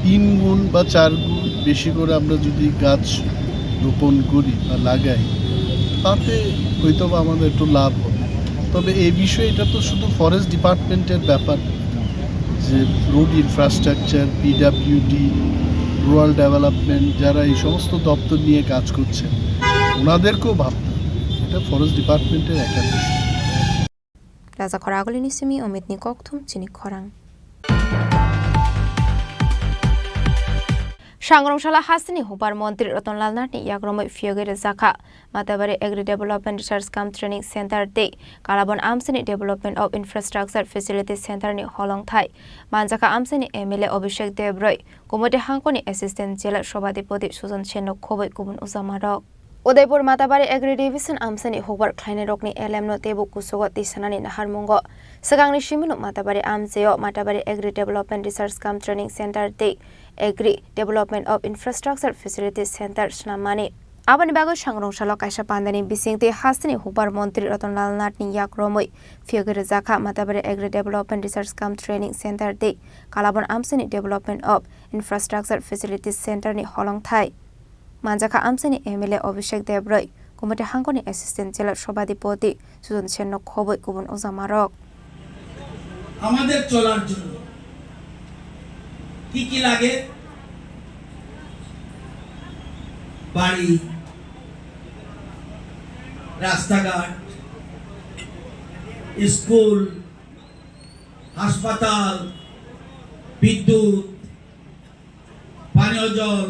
তিন গুণ বা চার গুণ বেশি করে আমরা যদি গাছ রোপণ করি বা লাগাই, তাতে হয়তো বা আমাদের একটু লাভ হবে। তবে এই বিষয়ে এটা তো শুধু ফরেস্ট ডিপার্টমেন্টের ব্যাপার, যে road infrastructure, P W D, rural development, যারা এই সমস্ত দপ্তর নিয়ে কাজ করছেন, ওনাদেরকেও ভাবতে হবে। এটা ফরেস্ট ডিপার্টমেন্টের একার বিষয়। Raja Khoragulini simi Omitni kokthum chini khorang. Sangrongsala hasteni hupar montri Rotonlal Nathni yagromwi phiyogwi rwjakha. Matabari Agri Development Research cum Training Center tei Kalabon Amsini Development of Infrastructure Facility Center ni holongthai manjakha Amsini M L A Abhishek Debroi, Gumoti hangkoni Assistant Jila Sobhadipoti Sujan Sen no khobwi kubun ujamarok. Udaipur Matabari Agri Division amchaini hukbar khlainairokni L M no teibo kuchugo twi sanani naharmungo. Swkangni simino Matabari amchaio Matabari Agri Development Research cum Training Center tei Agri Development of Infrastructure Facilities Center swnammani. Aboni bagwi sangrong salo kaisa pandani bisingtwi hasteni hukbar montri Ratan Lal Nathni yak romwi phiyogwi rwjakha Matabari Agri Development Research cum Training Center tei Kalabon amchaini Development of Infrastructure Facilities Center ni holongthai. Manjakha amchaini M L A Abhishek Debroy, Kumati hangkoni Assistant Jela Sobhadipoti Sudan Senno khobwi kubun ujamarok. আমাদের চলার জন্য কি কি লাগে? বাড়ি, রাস্তাঘাট, স্কুল, হাসপাতাল, বিদ্যুৎ, পানীয় জল,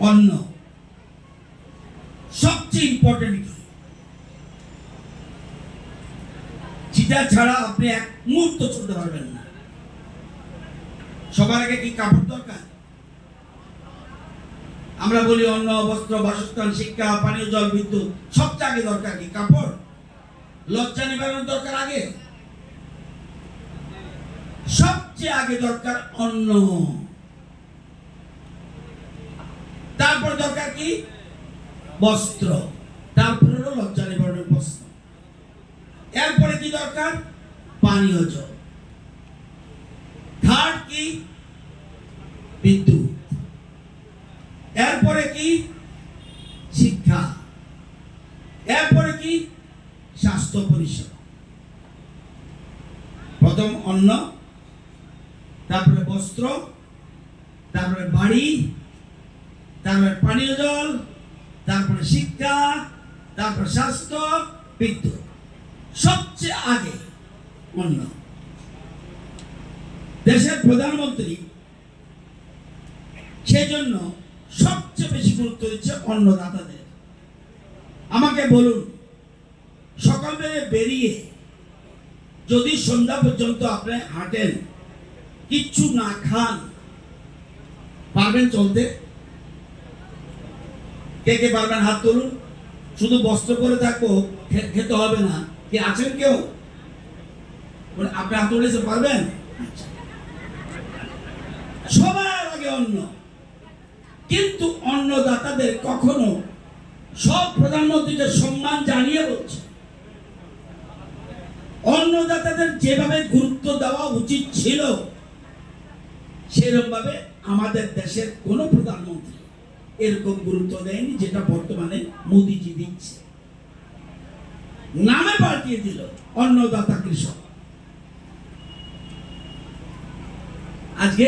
অন্ন। সবচেয়ে ইম্পর্টেন্ট কি? যেটা ছাড়া আপনি এক মুহূর্ত চলতে পারবেন না। সবার আগে কি কাপড় দরকার? আমরা বলি অন্ন, বস্ত্র, বাসস্থান, শিক্ষা, পানীয় জল, বিদ্যুৎ। সবচেয়ে আগে দরকার কি? কাপড়। লজ্জা নিবারণের দরকার আগে। সবচেয়ে আগে দরকার অন্ন। তারপর দরকার কি? বস্ত্র। তারপর হলো লজ্জা নিবারণের বস্ত্র। এরপরে কি দরকার? পানীয় জল। থার্ড কি? বিদ্যুৎ। এরপরে কি? শিক্ষা। এরপরে কি? স্বাস্থ্য পরিষেবা। প্রথম অন্ন, তারপরে বস্ত্র, তারপরে বাড়ি, তারপরে পানীয় জল, তারপরে শিক্ষা, তারপরে স্বাস্থ্য, বিদ্যুৎ। সবচেয়ে আগে অন্ন। দেশের প্রধানমন্ত্রী সেজন্য সবচেয়ে বেশি গুরুত্ব দিচ্ছে অন্নদাতাদের। আমাকে বলুন, সকালবেলা বেরিয়ে যদি সন্ধ্যা পর্যন্ত আপনি হাঁটেন, কিচ্ছু না খান, পারবেন চলতে? কে কে পারবেন হাত তুলুন। শুধু বস্ত্র পরে থাকবো, খে-, খেতে হবে না। কি আছেন কেউ? বলে, আপনি হাত তুলেছেন, পারবেন? আচ্ছা। সবার আগে অন্ন। কিন্তু অন্নদাতাদের কখনো সব প্রধানমন্ত্রীকে সম্মান জানিয়ে বলছে, অন্নদাতাদের যেভাবে গুরুত্ব দেওয়া উচিত ছিল, সেরকম ভাবে আমাদের দেশের কোনো প্রধানমন্ত্রী এরকম গুরুত্ব দেয়নি, যেটা বর্তমানে মোদিজি দিচ্ছে। নামে পাল্টিয়ে দিল অন্নদাতা কৃষক। আজকে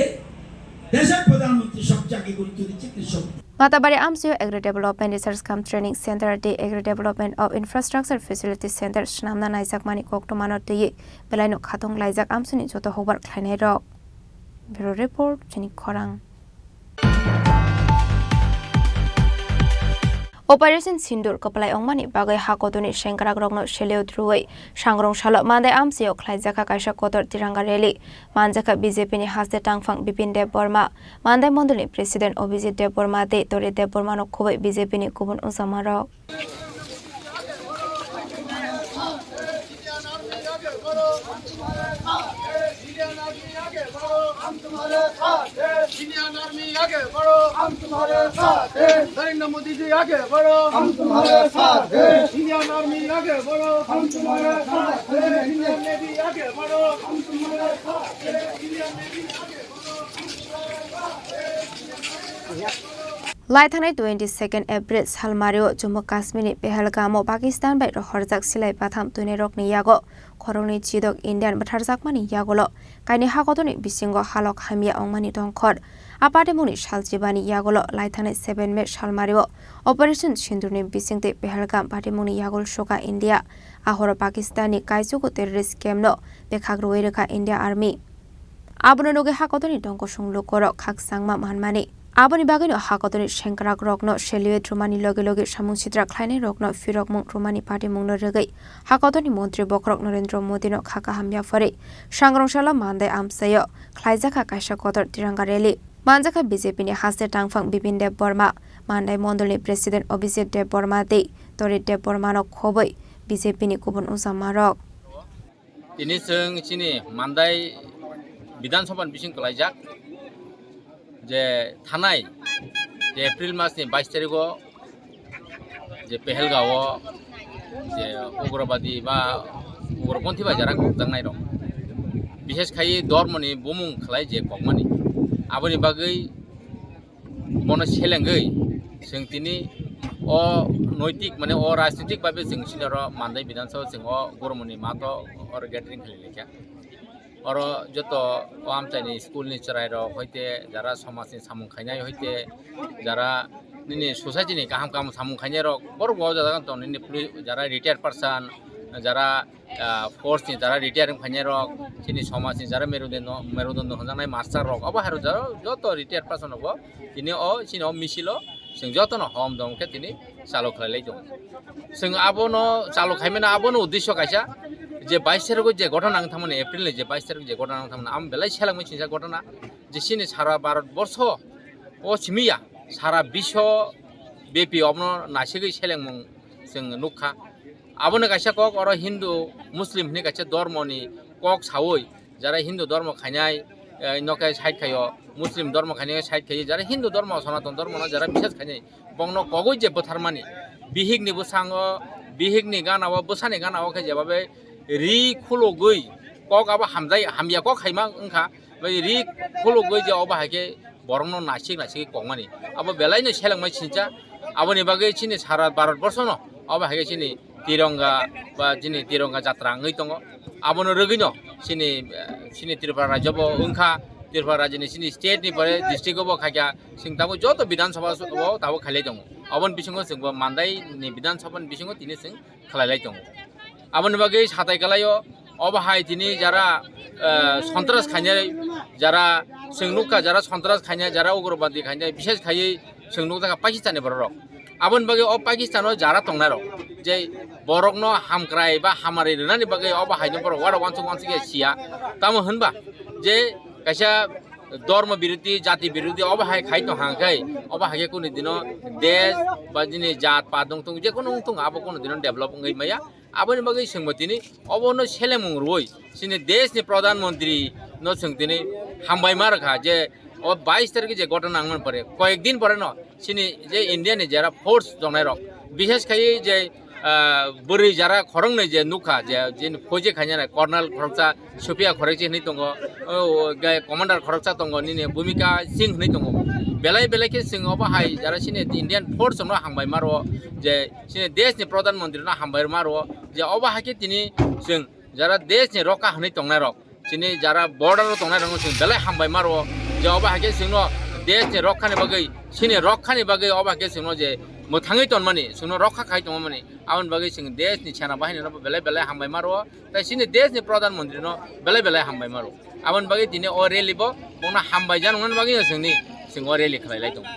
দেশের প্রধানমন্ত্রী সবচেয়ে আগে গুরুত্ব দিচ্ছে কৃষক। Matabari amchaio Agri Development Research cum Training Center tei Agri Development of Infrastructure Facility Center swnamna naijakmani koktwmano twiwi belaino khatung laijak amchaini joto hukbar khlainairok. Bureau Report, chini khorang. Operation Sindoor kwplai wngmani bagwi ha kotorni sengkrakrokno selio drui sangrong salo Mandai amchaio khlaijakha kaisa kotor tiranga rally. Manjakha B J P ni haste tangphang Bipin Debbarma, Mandai mondolni President Abhijit Debbarma tei Tori Debbarmano khobwi B J P ni kubun ujamarok. Indian army आगे बढ़ो, हम तुम्हारे साथ हैं। Indian army आगे बढ़ो, हम तुम्हारे साथ हैं। नरेंद्र मोदी जी आगे बढ़ो, हम तुम्हारे साथ हैं। इंडियन आर्मी आगे बढ़ो, हम तुम्हारे साथ हैं। इंडियन नेवी आगे बढ़ो, हम तुम्हारे साथ हैं। इंडियन नेवी आगे बढ़ो, हम तुम्हारे साथ हैं। Laithangnai twenty second April salmario Jammu Kashmir ni Pahalgam o Pakistan bai rohorjak silai batham twinirokni yago khoroknwi chidok Indian bwtharjakmani yagulo kainwi hakotorni bisingo halok hamya wngmani tongkhor. A patimungni salchibani yagulo laithangnai seven May salmario Operation Sindurni bisingtwi Pahalgam patimungni yagul suka India. Ahoro Pakistanni kaichugo terrorist campno bekhak rwui rwkha India Army. Abono nugwi hakotorni tongkosong lukorok khakchangma manmani. Aboni bagwino hakotorni sengkrakrokno salute rwmani loge loge samung sitra khlainairokno phirokmung rwmani patimungno rwgwi hakotorni montri bokhorok Narendra Modino kha kaham yapharwi sangrong salo Mandai amchaio khlaijakha kaisa kotor tiranga rally. Manjakha B J P ni haste tangphang Bipin Debbarma, Mandai Mondolni President Abhijit Debbarma tei Torit Debbarmano khobwi B J P ni kubun ujamarok. Tini chwng chini Mandai Bidhan Sabha ni bising kwlaijak je thanai je April mas ni bais tarikh o je Pahalgam o je ugrobadi ba ugroponthi bai jara kokjaknai rok, bishes khai dhormo ni bumung khlai je kokmani, aboni bagwi bono selengwi chwng tini o noitik, mane o rajnitik babe chwng sini oro Mandai Bidhan Sabha chwng o Gormoni mato oro gathering khlai laikha. Oro joto o amchaini school ni chwrai rok hoite, jara somaj ni samung khainai hoite, jara nini society ni kaham kaham samung khainai rok borok bo o jaga tong, nini poli-, jara retired person, jara ah, force ni jara retire wng phainai rok, chini somaj ni jara merudondo, merudondo hwnjaknai master rok, abo hai rok jara joto retire person rok bo tini o chini o misil o chwng joto no hom dom khe tini chalo khlai lai tongo. Chwng abono chalo khaimano abono uddesyo kaisa je bais tarikh o je ghotona wng thangmani, April ni je bais tarikh je ghotona wng thangmani, amo belai selengmani singsa ghotona je chini sara Bharat borsho o simi ya, sara biswo bepi obono naisigwi selengmung chwng nukha. Abono kaisa kok oro Hindu, Muslim hwnwi kaisa dhormoni kok saui, jara Hindu dhormo khainai, eh, no khe side khaio, Muslim dhormo khainai side khaio, jara Hindu dhormo, Sanatan dhormo no jara bisas khainai, bongno kogwi je bwtharmani, bihikni bwsango, bihikni gana o, bwsani gana o khe jebabe ri khulugwi kok abo hamjai, hamya kok khaima wngkha, bai ri khulugwi je obo hai khe borokno naisik naisik kokmani. Abo belaino selengmai sincha. Aboni bagwi chini sara Bharat borshono obo hai khe chini Tironga ba chini Tironga jatra wngwi tongo. Abono rwgwino chini, eh, chini Tripura rajyo bo wngkha. Tripura rajyoni chini state ni pore district o bo khaikha. Chwng tabuk joto Bidhan Sabha o tabuk khailai tongo. Aboni bisingo chwngbo Mandai ni Bidhan Sabha ni bisingo tini chwng khlai lai tongo. Aboni bagwi satai kwlaio, obo hai tini jara, eh, sontras khainai, jara chwng nukha, jara sontras khainai, jara ugrobadi khainai, bishes khaiwi chwng nukjakha Pakistan ni borok rok. Aboni bagwi o Pakistan o jara tongnai rok, je borokno hamkrai ba hamari rwnani bagwi obo haino borok wara wansuk wansuk ya siya. Tamo hwnba je kaisa dhormo birodhi, jati birodhi obo hai khai tong hang khai, obo hai khe kunu dino desh ba jini jat pat wng tung, je kunu wng tung, abo kunu dino develop wngwi maya. Aboni bagwi chwngbo tini obono selemung rwui chini desh ni pradhan mantri no chwng tini hambai ma rwkha je o bais tarikh je ghotona wngmani pore, koyek din pore no chini je India ni jara force tongnai rok, bishes khai je, ah, bwrwi jara khoroknwi je nukha je, je phoji khainai Colonel khoroksa, Supriya khoroksa hinwi tongo, o, o, ge-, commander khoroksa tongo, nini Bhumika Singh hinwi tongo. Belai belai khe chwng obo hai jara chini Indian force no hambai ma rwo, je chini desh ni pradhan mantri no hambai ma rwo, je obo hai khe tini chwng jara desh ni rokha hinwi tongnai rok, chini jara border o tongnai rok no chwng belai hambai ma rwo, je obo hai khe chwngno desh ni rokha ni bagwi, chini rokha ni bagwi obo hai khe chwngno je mwthangwi tonmani, chwngno rokha khai tongmani, aboni bagwi chwng desh ni sena bahini no belai belai hambai ma rwo. Tai chini desh ni pradhan mantri no belai belai hambai ma rwo. Aboni bagwi tini o rally bo bongno hambai jani bagwi no chwngni chwng o rally khlai lai tongo.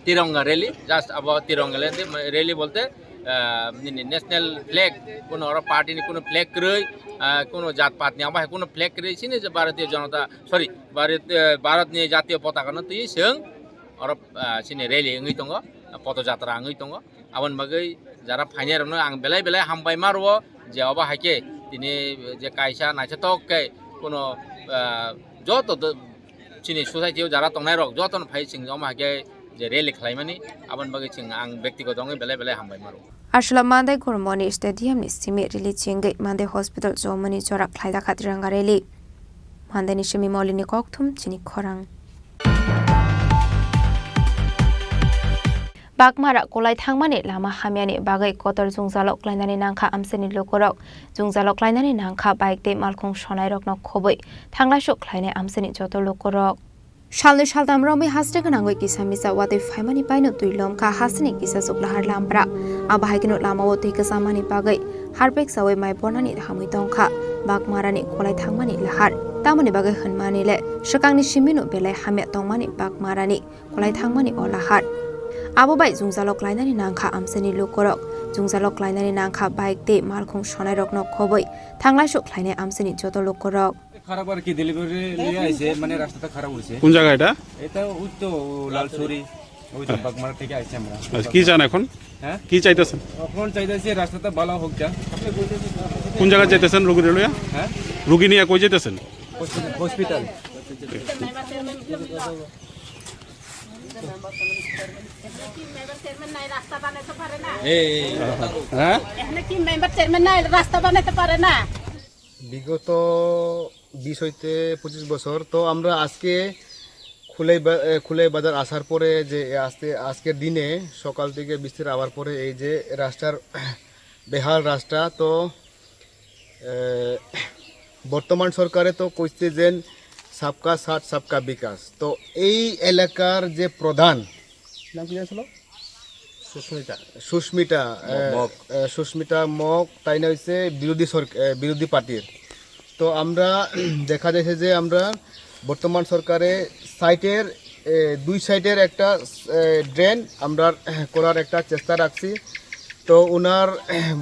Tironga rally, just abo Tironga rally, rally bolte, ah, nini national flag, kuno oro party ni kuno flag kwrwi, ah, kuno jat pat ni abo hai kuno flag kwrwi, chini je Bharatiya Janata, sorry, Bharat, eh, Bharat ni jatiyo potaka no twi chwng oro, ah, chini rally wngwi tongo, poto jatra wngwi tongo. Aboni bagwi jara phainai rokno ang belai belai hambai ma rwo je obo hai khe tini je kaisa naithothok khe kuno, ah, joto do-, chini society o jara tongnai rok jotono phai chwng omo hai khe je rally khlaimani, aboni bagwi chwng ang bektigoto wngwi belai belai hambai ma rwo. Aswla Mandai Gormoni Stadium ni simi rally chengwi Mandai Hospital chomoni jora khlai dakha Tiranga rally. Mandai ni simi Molini kokthum chini khorang. Bagmara kolai thangmani lama hamyani bagwi kotor jwngjalo klainani nangkha amchaini lukurok. Jwngjalo klainani nangkha bike tei malkhung sonairokno khobwi thanglaisu khlainai amchaini joto lukurok. Salnwi saltam romwi haste gwnangwi kisa misa watwi phaimani paino twi lomkha hasteni kisa chuklahar lampra. Abo hai kheno lamao twi kwchamani bagwi harpek chawi mai bornani hamwi tongkha Bagmarani kolai thangmani lahar. Tamoni bagwi hwnmani le swkangni simino belai hamya tongmani Bagmarani kolai thangmani o lahar. Abo bai jwngjalo klainani nangkha amchaini lukurok. Jwngjalo klainani nangkha bike tei malkhung sonairokno khobwi thanglaisu khlainai amchaini joto lukurok. খারাপ আর কি, ডেলিভারি নিয়ে আইছে, মানে রাস্তাটা খারাপ হয়েছে। কোন জায়গা এটা? এটা ওই তো লালছড়ি। ওই তো বাগমারা থেকে আসছি আমরা। আচ্ছা, কি চান এখন? হ্যাঁ? কি চাইতেছেন? এখন চাইতেছি রাস্তাটা ভালো হোক যা। কোন জায়গায় চাইতেছেন রুগী লইয়া? হ্যাঁ? রুগী নিয়ে কই যেতেছেন? হসপিটাল। হ্যাঁ? এখানে কি মেম্বার চেয়ারম্যান নাই, রাস্তা বানাইতে পারে না? বিগত বিশ হইতে পঁচিশ বছর। তো আমরা আজকে খুলাই বা-, এ, খুলাই বাজার আসার পরে যে আজকে, আজকের দিনে সকাল থেকে বৃষ্টির আওয়ার পরে এই যে রাস্তার বেহাল রাস্তা, তো, এ, বর্তমান সরকারে তো কইছে যে সবকা সাথ সবকা বিকাশ। তো এই এলাকার যে প্রধান, নাম কি ছিল? সুস্মিতা। সুস্মিতা, ম-, এ, মগ। এ, সুস্মিতা মগ, তাই না হইছে বিরোধী সরক-, এ, বিরোধী পার্টির। তো আমরা দেখা যাচ্ছে যে আমরা বর্তমান সরকারে সাইটের, এ, দুই সাইডের একটা, এ, ড্রেন আমরা করার একটা চেষ্টা রাখছি। তো ওনার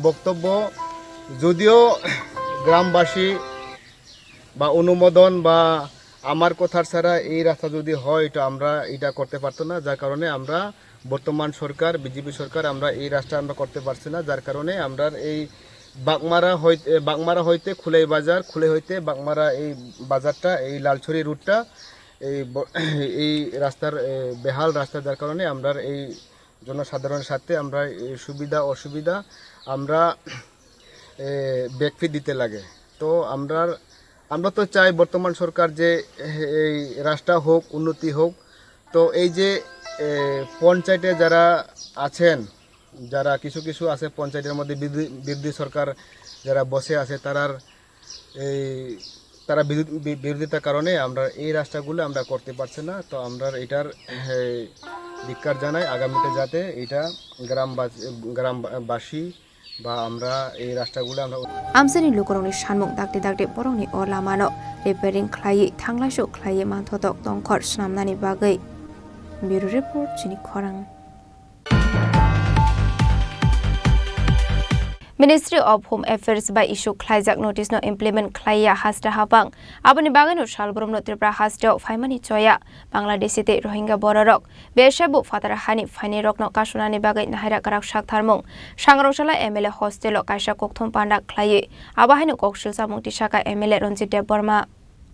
বক্তব্য, যদিও গ্রামবাসী বা অনুমোদন বা আমার কথার ছাড়া এই রাস্তা যদি হয়, তো আমরা এটা করতে পারতো না, যার কারণে আমরা বর্তমান সরকার, বিজেপি সরকার, আমরা এই রাস্তা আমরা করতে পারছি না, যার কারণে আমরা এই বাগমারা হইতে, বাগমারা হইতে খুলাই বাজার, খুলাই হইতে বাগমারা এই বাজারটা, এই লালছড়ি রুটটা, এই ব-, এই রাস্তার, এ, বেহাল রাস্তা, যার কারণে আমরা এই জনসাধারণের সাথে আমরা এই সুবিধা অসুবিধা আমরা, এ, ব্যাকফিট দিতে লাগে। তো আমরা, আমরা তো চাই বর্তমান সরকার যে, এ, এই রাস্তা হোক, উন্নতি হোক। তো এই যে, এ, পঞ্চায়েতে যারা আছেন, যারা কিছু কিছু আছে পঞ্চায়েতের মধ্যে বিরোধী, বিরোধী সরকার যারা বসে আছে, তারার এই, তারা বিরোধ-, বি-, বিরোধিতার কারণে আমরা এই রাস্তাগুলো আমরা করতে পারছি না। তো আমরা এটার, এ, ধিক্কার জানাই, আগামীতে যাতে এটা গ্রামবাস-, গ্রামবাসী বা আমরা এই রাস্তাগুলো আমরা Amchaini lukurokni sanmung dakti dakti borokni o lamano repairing khlaiwi thanglaisu khlaiwi manthotok tongkhor swnamnani bagwi. Bureau Report, Chini Khorang. Ministry of Home Affairs bai issue khlaijak notice no implement khlaiya haste hapang. Aboni bagwino salbrumno Tripura hasteo phaimani choya Bangladeshi tei Rohingya bororok. Bese bo phatar hani phainai rokno kasunani bagwi nahaira kwrak saktharmung. Sangrongchala M L A hostel o kaisa kokthum panda khlaiwi abo haino kok silchamung tisaka M L A Ranjit Debbarma.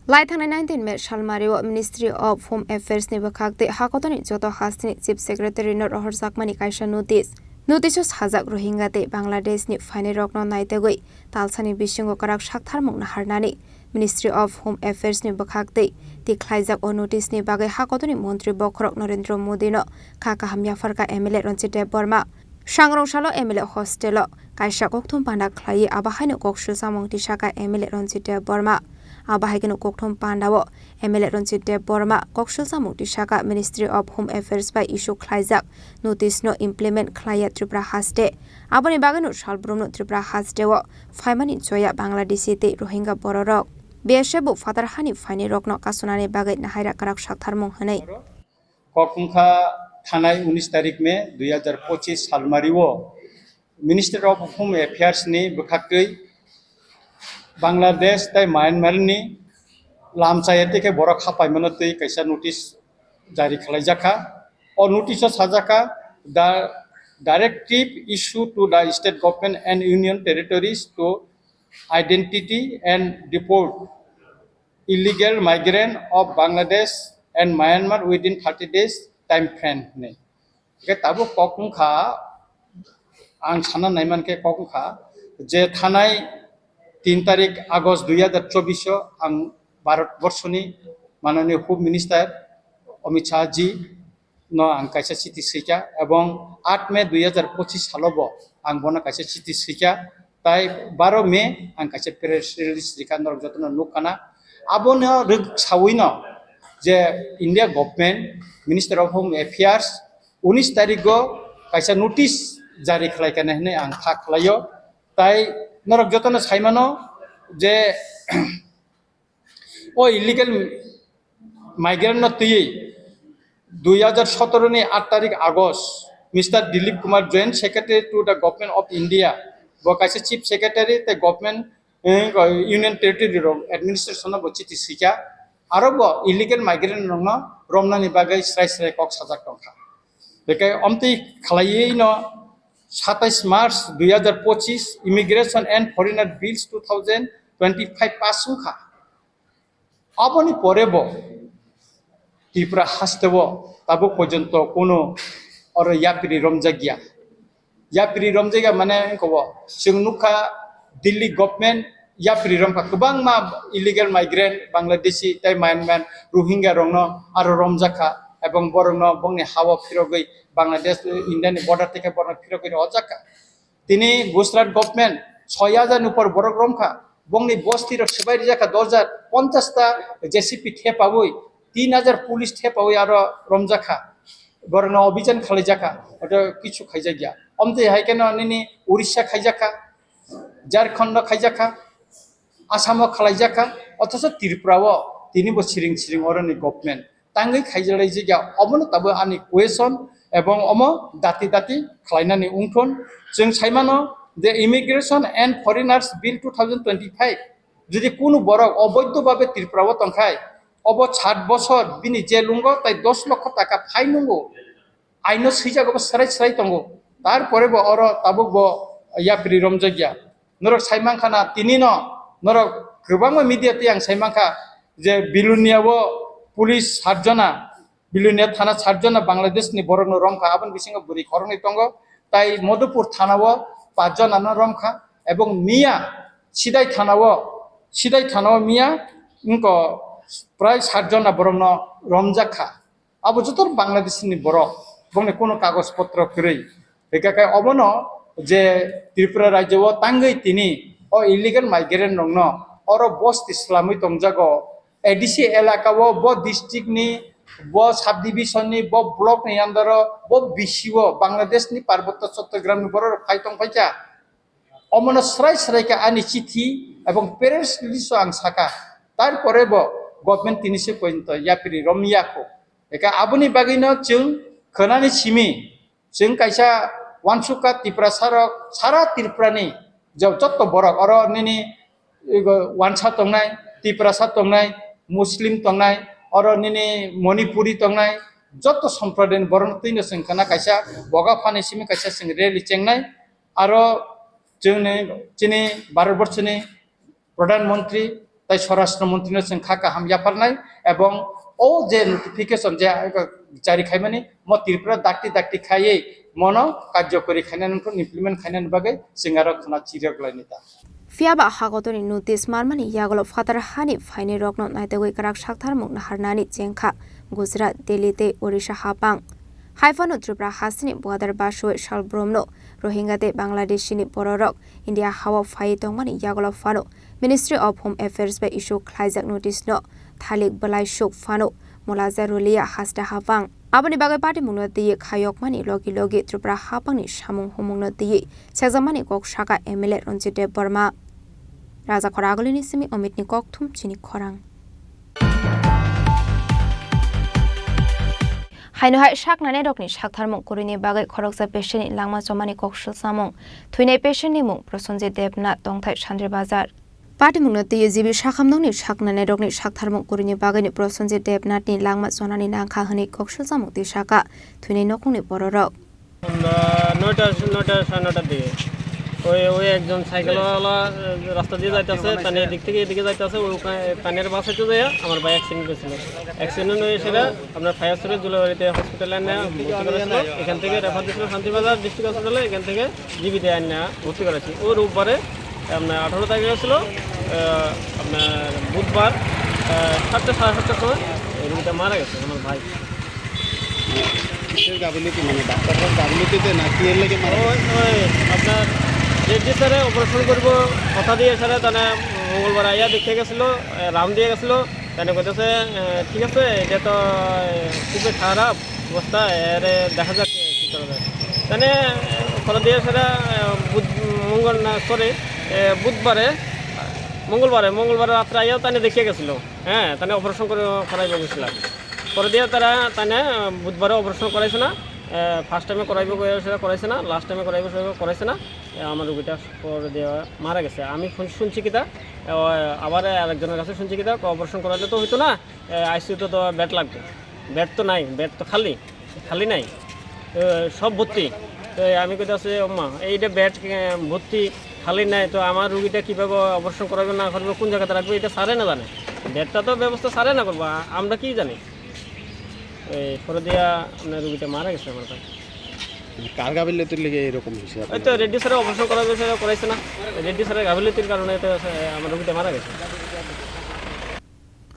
Lai thangnai nineteen May salmario Ministry of Home Affairs ni bwkhak tei hakotoni joto hasteni Chief Secretary no rohorjakmani kaisa notice. Notice o sajak Rohingya tei Bangladesh ni phainai rokno naitugwi talsani bisingo kwrak saktharmung naharnani Ministry of Home Affairs ni bwkhak tei tikhlaijak o notice ni bagwi hakotoni montri bokhorok Narendra Modi no kha kaham yapharkha M L A Ranjit Debbarma. Sangrong salo M L A hostel o kaisa kokthum panda khlaiwi abo haino kok silchamung tisaka M L A Ranjit Debbarma. Abo hai kheno kokthum panda o M L A Ranjit Debbarma kok silchamung tisaka Ministry of Home Affairs bai issue khlaijak notice no implement khlaiya Tripura haste. Aboni bagwino salbrumno Tripura haste o phaimani choya Bangladeshi tei Rohingya bororok. B S F bo phatar hani phainai rokno kasunani bagwi nahaira kwrak saktharmung hwnwi. Kokmukha thanai unis tarik May dui hazar pochis salmario Ministry of Home Affairs ni bwkhaktwi Bangladesh tei Myanmar ni lamchaya tei khe borok hapaimano twi kaisa notice jari khlaijakha. O notice o sajakha, "The directive issue to the state government and union territories to identity and deport illegal migrant of Bangladesh and Myanmar within thirty days time frame" hinwi. Hingkhe tabuk kok wngkha, ang sana naimankhe kok wngkha je thanai tin tarik August dui hazar chobbish o ang Bharat borshoni mananiya Home Minister Amit Shah ji no ang kaisa chiti swikha, ebong aat May dui hazar pochis salo bo ang bono kaisa chiti swikha, tai baro May ang kaisa press release rikha, norok jotono nukkha na. Abono rwk sawi no je India government, Minister of Home Affairs, unis tarik o kaisa notice jari khlai kha hinwi ang kha khlaio. Tai norok jotono saimano je o illegal migrant no twiwi dui hazar sotoro ni aat tarik August, Mister Dilip Kumar, Joint Secretary to the Government of India, bo kaisa Chief Secretary tei Government, eh, Union Territory rok administration no bo chiti swikha, aro bo illegal migrant rok no romnani bagwi srai srai kok sajak tongkha. Bekai omtwi khlaiwi no satais March dui hazar pochis Immigration and Foreigner Bills two thousand twenty-five pass wngkha. Aboni pore bo Tripura haste o tabuk porjonto kuno oro yapri romjakya. Yapri romjakya mane wngkha bo chwng nukha Delhi government yapri romkha, kwbangma illegal migrant Bangladeshi tei Myanmar Rohingya rokno aro romjakha, ebong borokno bongni hao phirogwi Bangladesh India ni border tei khe borokno phirogwi rwjakha. Tini Gujarat government soi hajar ni upor borok romkha, bongni bosti rok swbai rijak kha dos hajar, ponchash ta J C B thepawi, tin hajar police thepawi aro romjak kha, borokno obijan khalaijak kha, oto kichu khaijak ya. Omtwi hai kheno nini Orissa khaijak kha, Jharkhand no khaijak kha, Assam o khalaijak kha, othocho Tripura o tini bo siring siring oroni government tangwi khaijalai jigya, obono tabuk ani question ebong omo dati dati khlainani wngthun. Chwng saimano je Immigration and Foreigners Bill two thousand twenty-five, jodi kunu borok oboidho babe Tripura o tongkhai, obo sat bosor bini jail wngkha tai dos lokho taka fine wngkha. Aino swijak bo srai srai tongo. Tarpore bo oro tabuk bo yapri romjakya. Norok saimankha na tini no, norok kwbangma media tei ang saimankha je Bilonia o police sat jona, Bilonia thana sat jona Bangladesh ni borok no romkha, aboni bisingo bwrwi khoroknwi tongo. Tai Madhupur thana o pach jona no romkha, ebong miya Sidai thana o, Sidai thana o miya wngko prai sat jona borok no romjak kha. Abo joto Bangladesh ni borok, bongni kono kagoj potro kwrwi. Hingkha khe obono je Tripura rajyo o tangwi tini o illegal migrant rokno oro bosti swlamwi tongjago. A D C elaka o bo district ni, bo subdivision ni, bo block ni under o, bo B C o Bangladesh ni Parbotto Chattogram ni borok rok phai tong phaikha. Omono srai srai khe ani chithi ebong press release o ang saka, tarpore bo government tini se pointo yapri romya kho. Eka aboni bagwino chwng khwnani simi, chwng kaisa wansukha Tiprasa rok sara Tripura ni jo-, jotto borok oro nini ego wansa tongnai, Tiprasa tongnai, Muslim tongnai, oro nini Manipuri tongnai, jotto somprodayni borokno twino chwng khwna kaisa boga phani simi kaisa chwng rally chengnai. Aro chwngni, chini Bharatborshni Pradhan Mantri tai Swarashtra Mantrino chwng kha kaham yapharnai, ebong o je notification je jari khaimani mo Tripura dakti dakti khaiwi mono karjokori khainani wngkha, implement khainani bagwi chwng aro khwna chiriklainai ta. Phiya ba hakotorni notice manmani yagulo phatar hani phainai rokno naitugwi kwrak saktharmung naharnani chengkha Gujarat, Delhi tei Orissa hapang. Haiphano Tripura hasteni border basoi salbrumno Rohingya tei Bangladeshini bororok India hao phaiwi tongmani yagulo phano Ministry of Home Affairs bai issue khlaijak notice no thalik bwlai suk phano mulaja ruliya hasta hapang. Aboni bagwi patimungno twiwi khayokmani logi logi Tripura hapangni samung humungno twiwi sekjakmani kok saka M L A Ranjit Debbarma. Rajakhor agulini simi Omitni kokthum chini khorang. Haino hai saknani rokni saktharmung kwrwini bagwi khoroksa patientni langma chomani kok swlsamung. Thwinai patientni mung Prosenjit Debnath, tongthai Sandri Bazar. Patimungno twiwi G B sakhamnokni saknanairokni saktharmung kwrwini bagwino Prosenjit Debnathni langma chonani nangkha hwnwi kok swlsamung twi saka thwinai nokhungni bororok. আমরা নয়টা, নয়টা, সাড়ে নয়টার দিকে ওই, ওই একজন সাইকেলওয়ালা, আহ, রাস্তা দিয়ে যাইতেছে, তানে এদিক থেকে এদিকে যাইতেছে, ওই ওখানে তানের বাসাতে যায় আমার ভাই অ্যাক্সিডেন্ট হয়েছিল। অ্যাক্সিডেন্ট হয়ে সেটা আপনার ফায়ার সার্ভিস দুলাবাড়িতে হসপিটালে আনে ভর্তি করেছিল। এখান থেকে রেফার দিয়েছিল শান্তিবাজার ডিস্ট্রিক্ট হসপিটালে, এখান থেকে জিবিতে আনে ভর্তি করেছি। ও রোববারে আপনার আঠারো তারিখ হয়েছিল, আহ, আপনার বুধবার, আহ, সাতটা, সাড়ে সাতটার সময় এই রোগীটা মারা গেছে, আমার ভাই। কিসের গাফিলতি, মানে ডাক্তাররার গাফিলতিতে না কি এর লেগে মারা ওই, গেছে? ওই আপনার জেডি স্যারে অপারেশন করবো কথা দিয়ে স্যারে, তাহলে মঙ্গলবার আইয়া দেখে গেছিল, আহ, রাউন্ড দিয়ে গেছিল। তাহলে কইতেছে, আহ, ঠিক আছে, এটা তো, আহ, খুবই খারাপ অবস্থা, এরে দেখা যাক কি করা যায়। তাহলে, আহ, কথা দিয়ে স্যারে, আহ, বুধ-, মঙ্গল না, সরি, আহ, বুধবারে, মঙ্গলবারে, মঙ্গলবারে রাত্রে আইয়াও তাহলে দেখিয়ে গেছিল। হ্যাঁ, তাহলে অপারেশন করে, করাইবো গেছিলাম। পরে দিয়ে তারা তাই না, বুধবারে অপারেশন করাইছে না, ফার্স্ট টাইমে করাইবো কইয়া সেটা করাইছে না, লাস্ট টাইমে করাইবো সেটা করাইছে না। এ, আমার রুগীটা পরে দিয়ে মারা গেছে। আমি শুন-, শুনছি কিতা, এ, ও, আবার আরেকজনের কাছে শুনছি কিতা, অপারেশন করাইলে তো হইতো না, আইসিইউতে তো বেড লাগবে। বেড তো নাই, বেড তো খালি, খালি নাই। এ, সব ভর্তি। তো আমি কইতাছি, "ওমা, এইটা বেড, এ, ভর্তি, খালি নাই, তো আমার রুগীটা কিভাবে অপারেশন করাবে না করাবে, কোন জায়গাতে রাখবে, এটা স্যারে না জানে, বেডটা তো ব্যবস্থা স্যারে না করবো, আ-, আমরা কি জানি?" এই পরে দিয়া আপনার রুগীটা মারা গেছে আমার ভাই। কার গাফিলতির লেগে এরকম হয়েছে ওই তো আপনার? রেড্ডি স্যারে অপারেশন করাবে, স্যারে করাইছে না, রেড্ডি স্যারের গাফিলতির কারণে তো, এ, আমার রুগীটা মারা গেছে।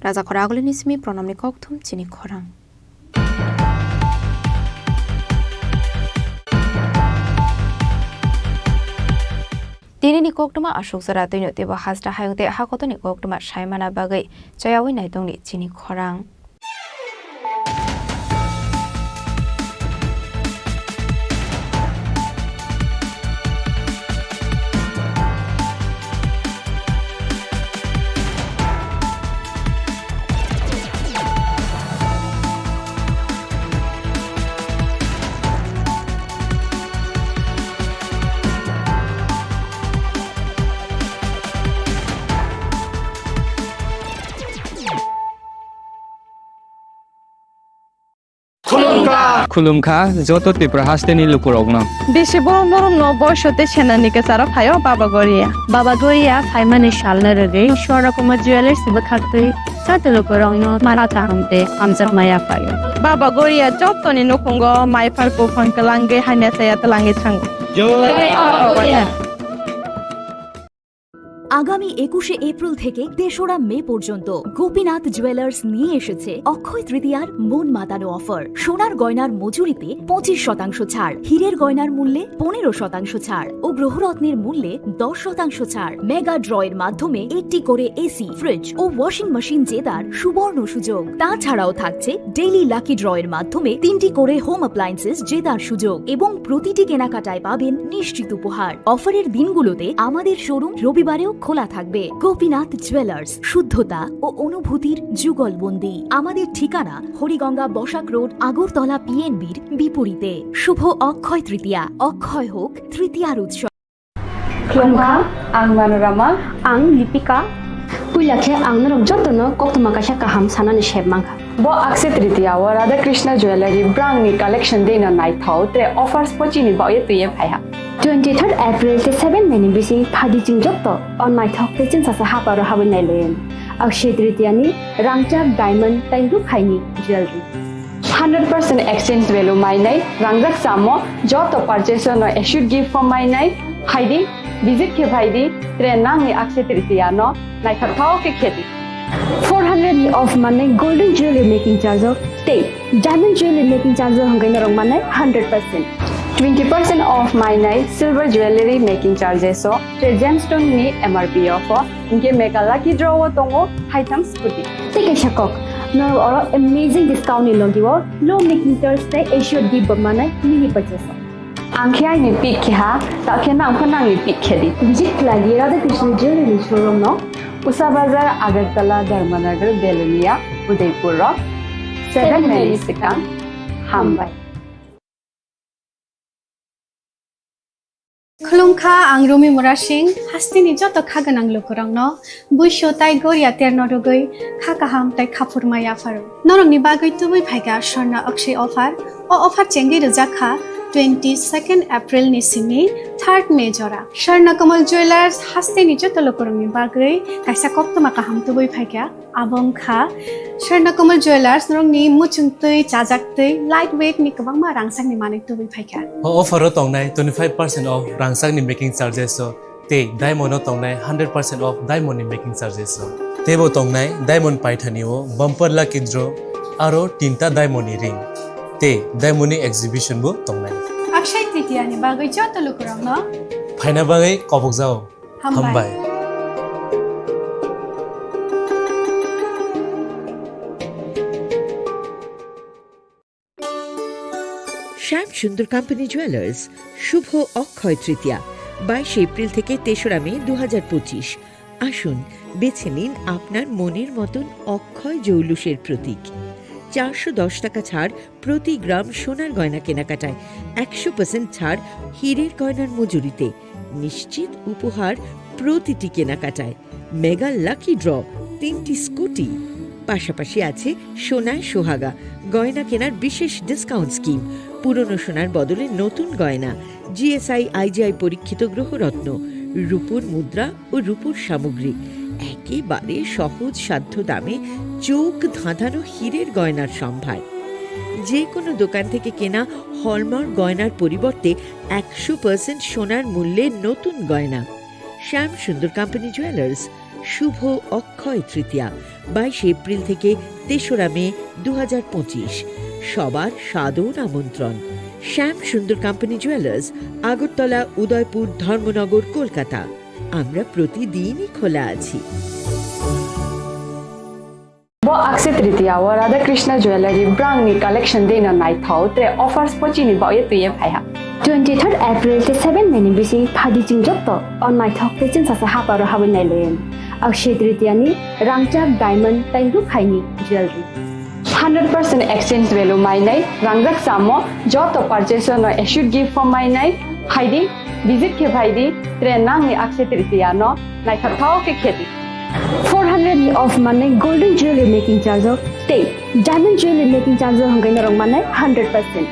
Raja Khoragulini simi Pranamni kokthum chini khorang. Tinini koktwma aswk jora twino teibo hasta hayung tei hakotoni koktwma saimana bagwi chayawi naitongni chini khorang. Khulumkha joto Tripura hasteni lukurokno. Bisi borom borom no boiso tei senani kwcharo phaio Baba Goria. Baba Goria phaimani salno rwgwi Swarna Kumar Jewellers ni bwkhaktwi joto lukurokno mara kaham tei hamjakma yaphaio. Baba Goria jotoni nukhungo maiphar buphang kwlangwi hamya chaya twlangwi thango. Jai Baba Goria. আগামী একুশে এপ্রিল থেকে তেসরা মে পর্যন্ত গোপীনাথ জুয়েলার্স নিয়ে এসেছে অক্ষয় তৃতীয়ার মন মাতানো অফার। সোনার গয়নার মজুরিতে পঁচিশ শতাংশ ছাড়, হীরের গয়নার মূল্যে পনেরো শতাংশ ছাড় ও গ্রহরত্নের মূল্যে দশ শতাংশ ছাড়। মেগা ড্রয়ের মাধ্যমে একটি করে এসি, ফ্রিজ ও ওয়াশিং মেশিন জেতার সুবর্ণ সুযোগ। তাছাড়াও থাকছে ডেইলি লাকি ড্রয়ের মাধ্যমে তিনটি করে হোম অ্যাপ্লায়েন্সেস জেতার সুযোগ এবং প্রতিটি কেনাকাটায় পাবেন নিশ্চিত উপহার। অফারের দিনগুলোতে আমাদের শোরুম রবিবারেও খোলা থাকবে। গোপীনাথ জুয়েলার্স, শুদ্ধতা ও অনুভূতির যুগলবন্দি। আমাদের ঠিকানা হরিগঙ্গা বসাক রোড, আগরতলা পিএনবির বিপরীতে। শুভ অক্ষয় তৃতীয়া, অক্ষয় হোক তৃতীয়ার উৎসব। Khulumkha, ang Manorama. Ang Lipika. Puila khe ang norok jotono koktwma kaisa kaham sanani sep mankha. Bo Akshaya Tritiya o Radha Krishna Jewellery brangni collection deino naithok tre offers pochini baoye twiye phaiha. Twenty third April tei seven May ni bising phaidi chwng joto o naithok tei chwngsacha haparo habwi nailayan. Akshaya Tritiya ni rangchak diamond tei rukhaini jewellery. Hundred percent exchange value mainai, rangjak chamo, joto purchase no assured gift form mainai, phaidi, visit khe phaidi, tre nangni Akshaya Tritiya no naithok thao khe khedi. Four hundred ni off manai golden jewelry making charge o tei diamond jewelry making charge o hwnkhe norok manai hundred percent. Twenty percent off mainai silver jewelry making charges o tre gemstone ni M R P o pho. Hinkhe mega lucky draw o tongo haitham scooty. Tei kaisa kok, norok oro amazing discount ni logi o low making charge tei assured gift bo manai mini purchase o. Ang khe aini pick khe ha, ta khe nang pho nangni pick khe di. Visit khlai di Radha Krishna Jewelry ni showroom no. Usa Bazar, Agartala, Dharmanagar, Belonia, Udaipur rok. Seven May ni swkang. Hambai. Khulumkha, ang Rumi Murasing, hasteni joto kha gwnang lukurokno buisu tai goria terno rwgwi kha kaham tai kha phurma yapharo. Norokni bagwi tubui phaikha Swarna Akshaya offer. O offer chengwi rwjakha twenty second April ni simi third May jora. Swarna Kamal Jewellers hasteni joto lukurokni bagwi kaisa koktwma kaham tubui phaikha. Abo wngkha Swarna Kamal Jewellers, norokni muchung twi, chajak twi, light weight ni kwbangma rangchakni manwi tubui phaikha. O offer o tongnai twenty five percent off rangchakni making charges o tei diamond o tongnai hundred percent off diamond ni making charges o. Teibo tongnai diamond paithani o bumper lucky draw aro tinta diamond ni ring tei diamond ni exhibition bo tongnai. Akshaya Tritiya ni bagwi joto lukurokno phaina bagwi kobokjao. Hambai. Hambai. শ্যাম সুন্দর company jewellers, শুভ অক্ষয় তৃতীয়া, বাইশে এপ্রিল থেকে তেসরা মে দু হাজার পঁচিশ। আসুন, বেছে নিন আপনার মনের মতন অক্ষয় জৌলুসের প্রতীক। চারশো দশ টাকা ছাড় প্রতি গ্রাম সোনার গয়না কেনাকাটায়, একশো পার্সেন্ট ছাড় হীরের গয়নার মজুরিতে, নিশ্চিত উপহার প্রতিটি কেনাকাটায়, মেগা লাকি ড্র, তিনটি স্কুটি। পাশাপাশি আছে সোনায় সোহাগা, গয়না কেনার বিশেষ ডিসকাউন্ট স্কিম, পুরনো সোনার বদলে নতুন গয়না, জিএসআই আইজিআই পরীক্ষিত গ্রহরত্ন, রূপোর মুদ্রা ও রূপোর সামগ্রী, একেবারে সহজ সাধ্য দামে চোখ ধাঁধানো হীরের গয়নার সম্ভার। যে কোনো দোকান থেকে কেনা হলমার্ক গয়নার পরিবর্তে একশো পার্সেন্ট সোনার মূল্যে নতুন গয়না। শ্যাম সুন্দর কোম্পানি জুয়েলার্স, শুভ অক্ষয় তৃতীয়া, বাইশে এপ্রিল থেকে তেসরা মে দু হাজার পঁচিশ। সবার সাদর আমন্ত্রণ। শ্যাম সুন্দর কোম্পানি জুয়েলার্স, আগরতলা, উদয়পুর, ধর্মনগর, কলকাতা। আমরা প্রতিদিনই খোলা আছি। Bo Akshaya Tritiya o Radha Krishna Jewellery brang ni collection de no naithok tre offers bo chini bagwi twi phai ha. Twenty third April te seven May ni bising phaidi chwng joto o naithok te chwng sasa haparo habwi nai le. Akshaya Tritiya ni rangchak diamond tai rukhaini jewellery. Hundred percent exchange value mainai, rangjak samo joto purchase no assured gift form mainai, phaidi, visit khe phaidi, tre nangni Akshaya Tritiya no naithok thok khe khedi. Four hundred ni off manai golden jewelry making charge o tei diamond jewelry making charge o hwnkhai norok manai hundred percent.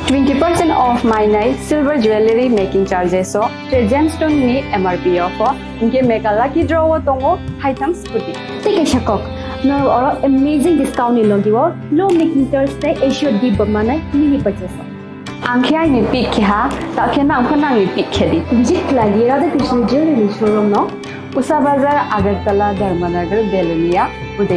Twenty percent off mainai silver jewelry making charges o tre gemstone ni M R P o pho hwnkhe mega lucky draw o tongo haitham scooty. Tei kaisa kok, norok oro amazing discount ni logi o low making charge tei assured gift bo manai mini purchase o. Ang khe aini pick khe ha, ta khe nang pho nangni pick khe di. Visit khlai di Radha Krishna Jewelry ni showroom no. Usa Bazar, Agartala, Dharmanagar, Belonia, Udaipur.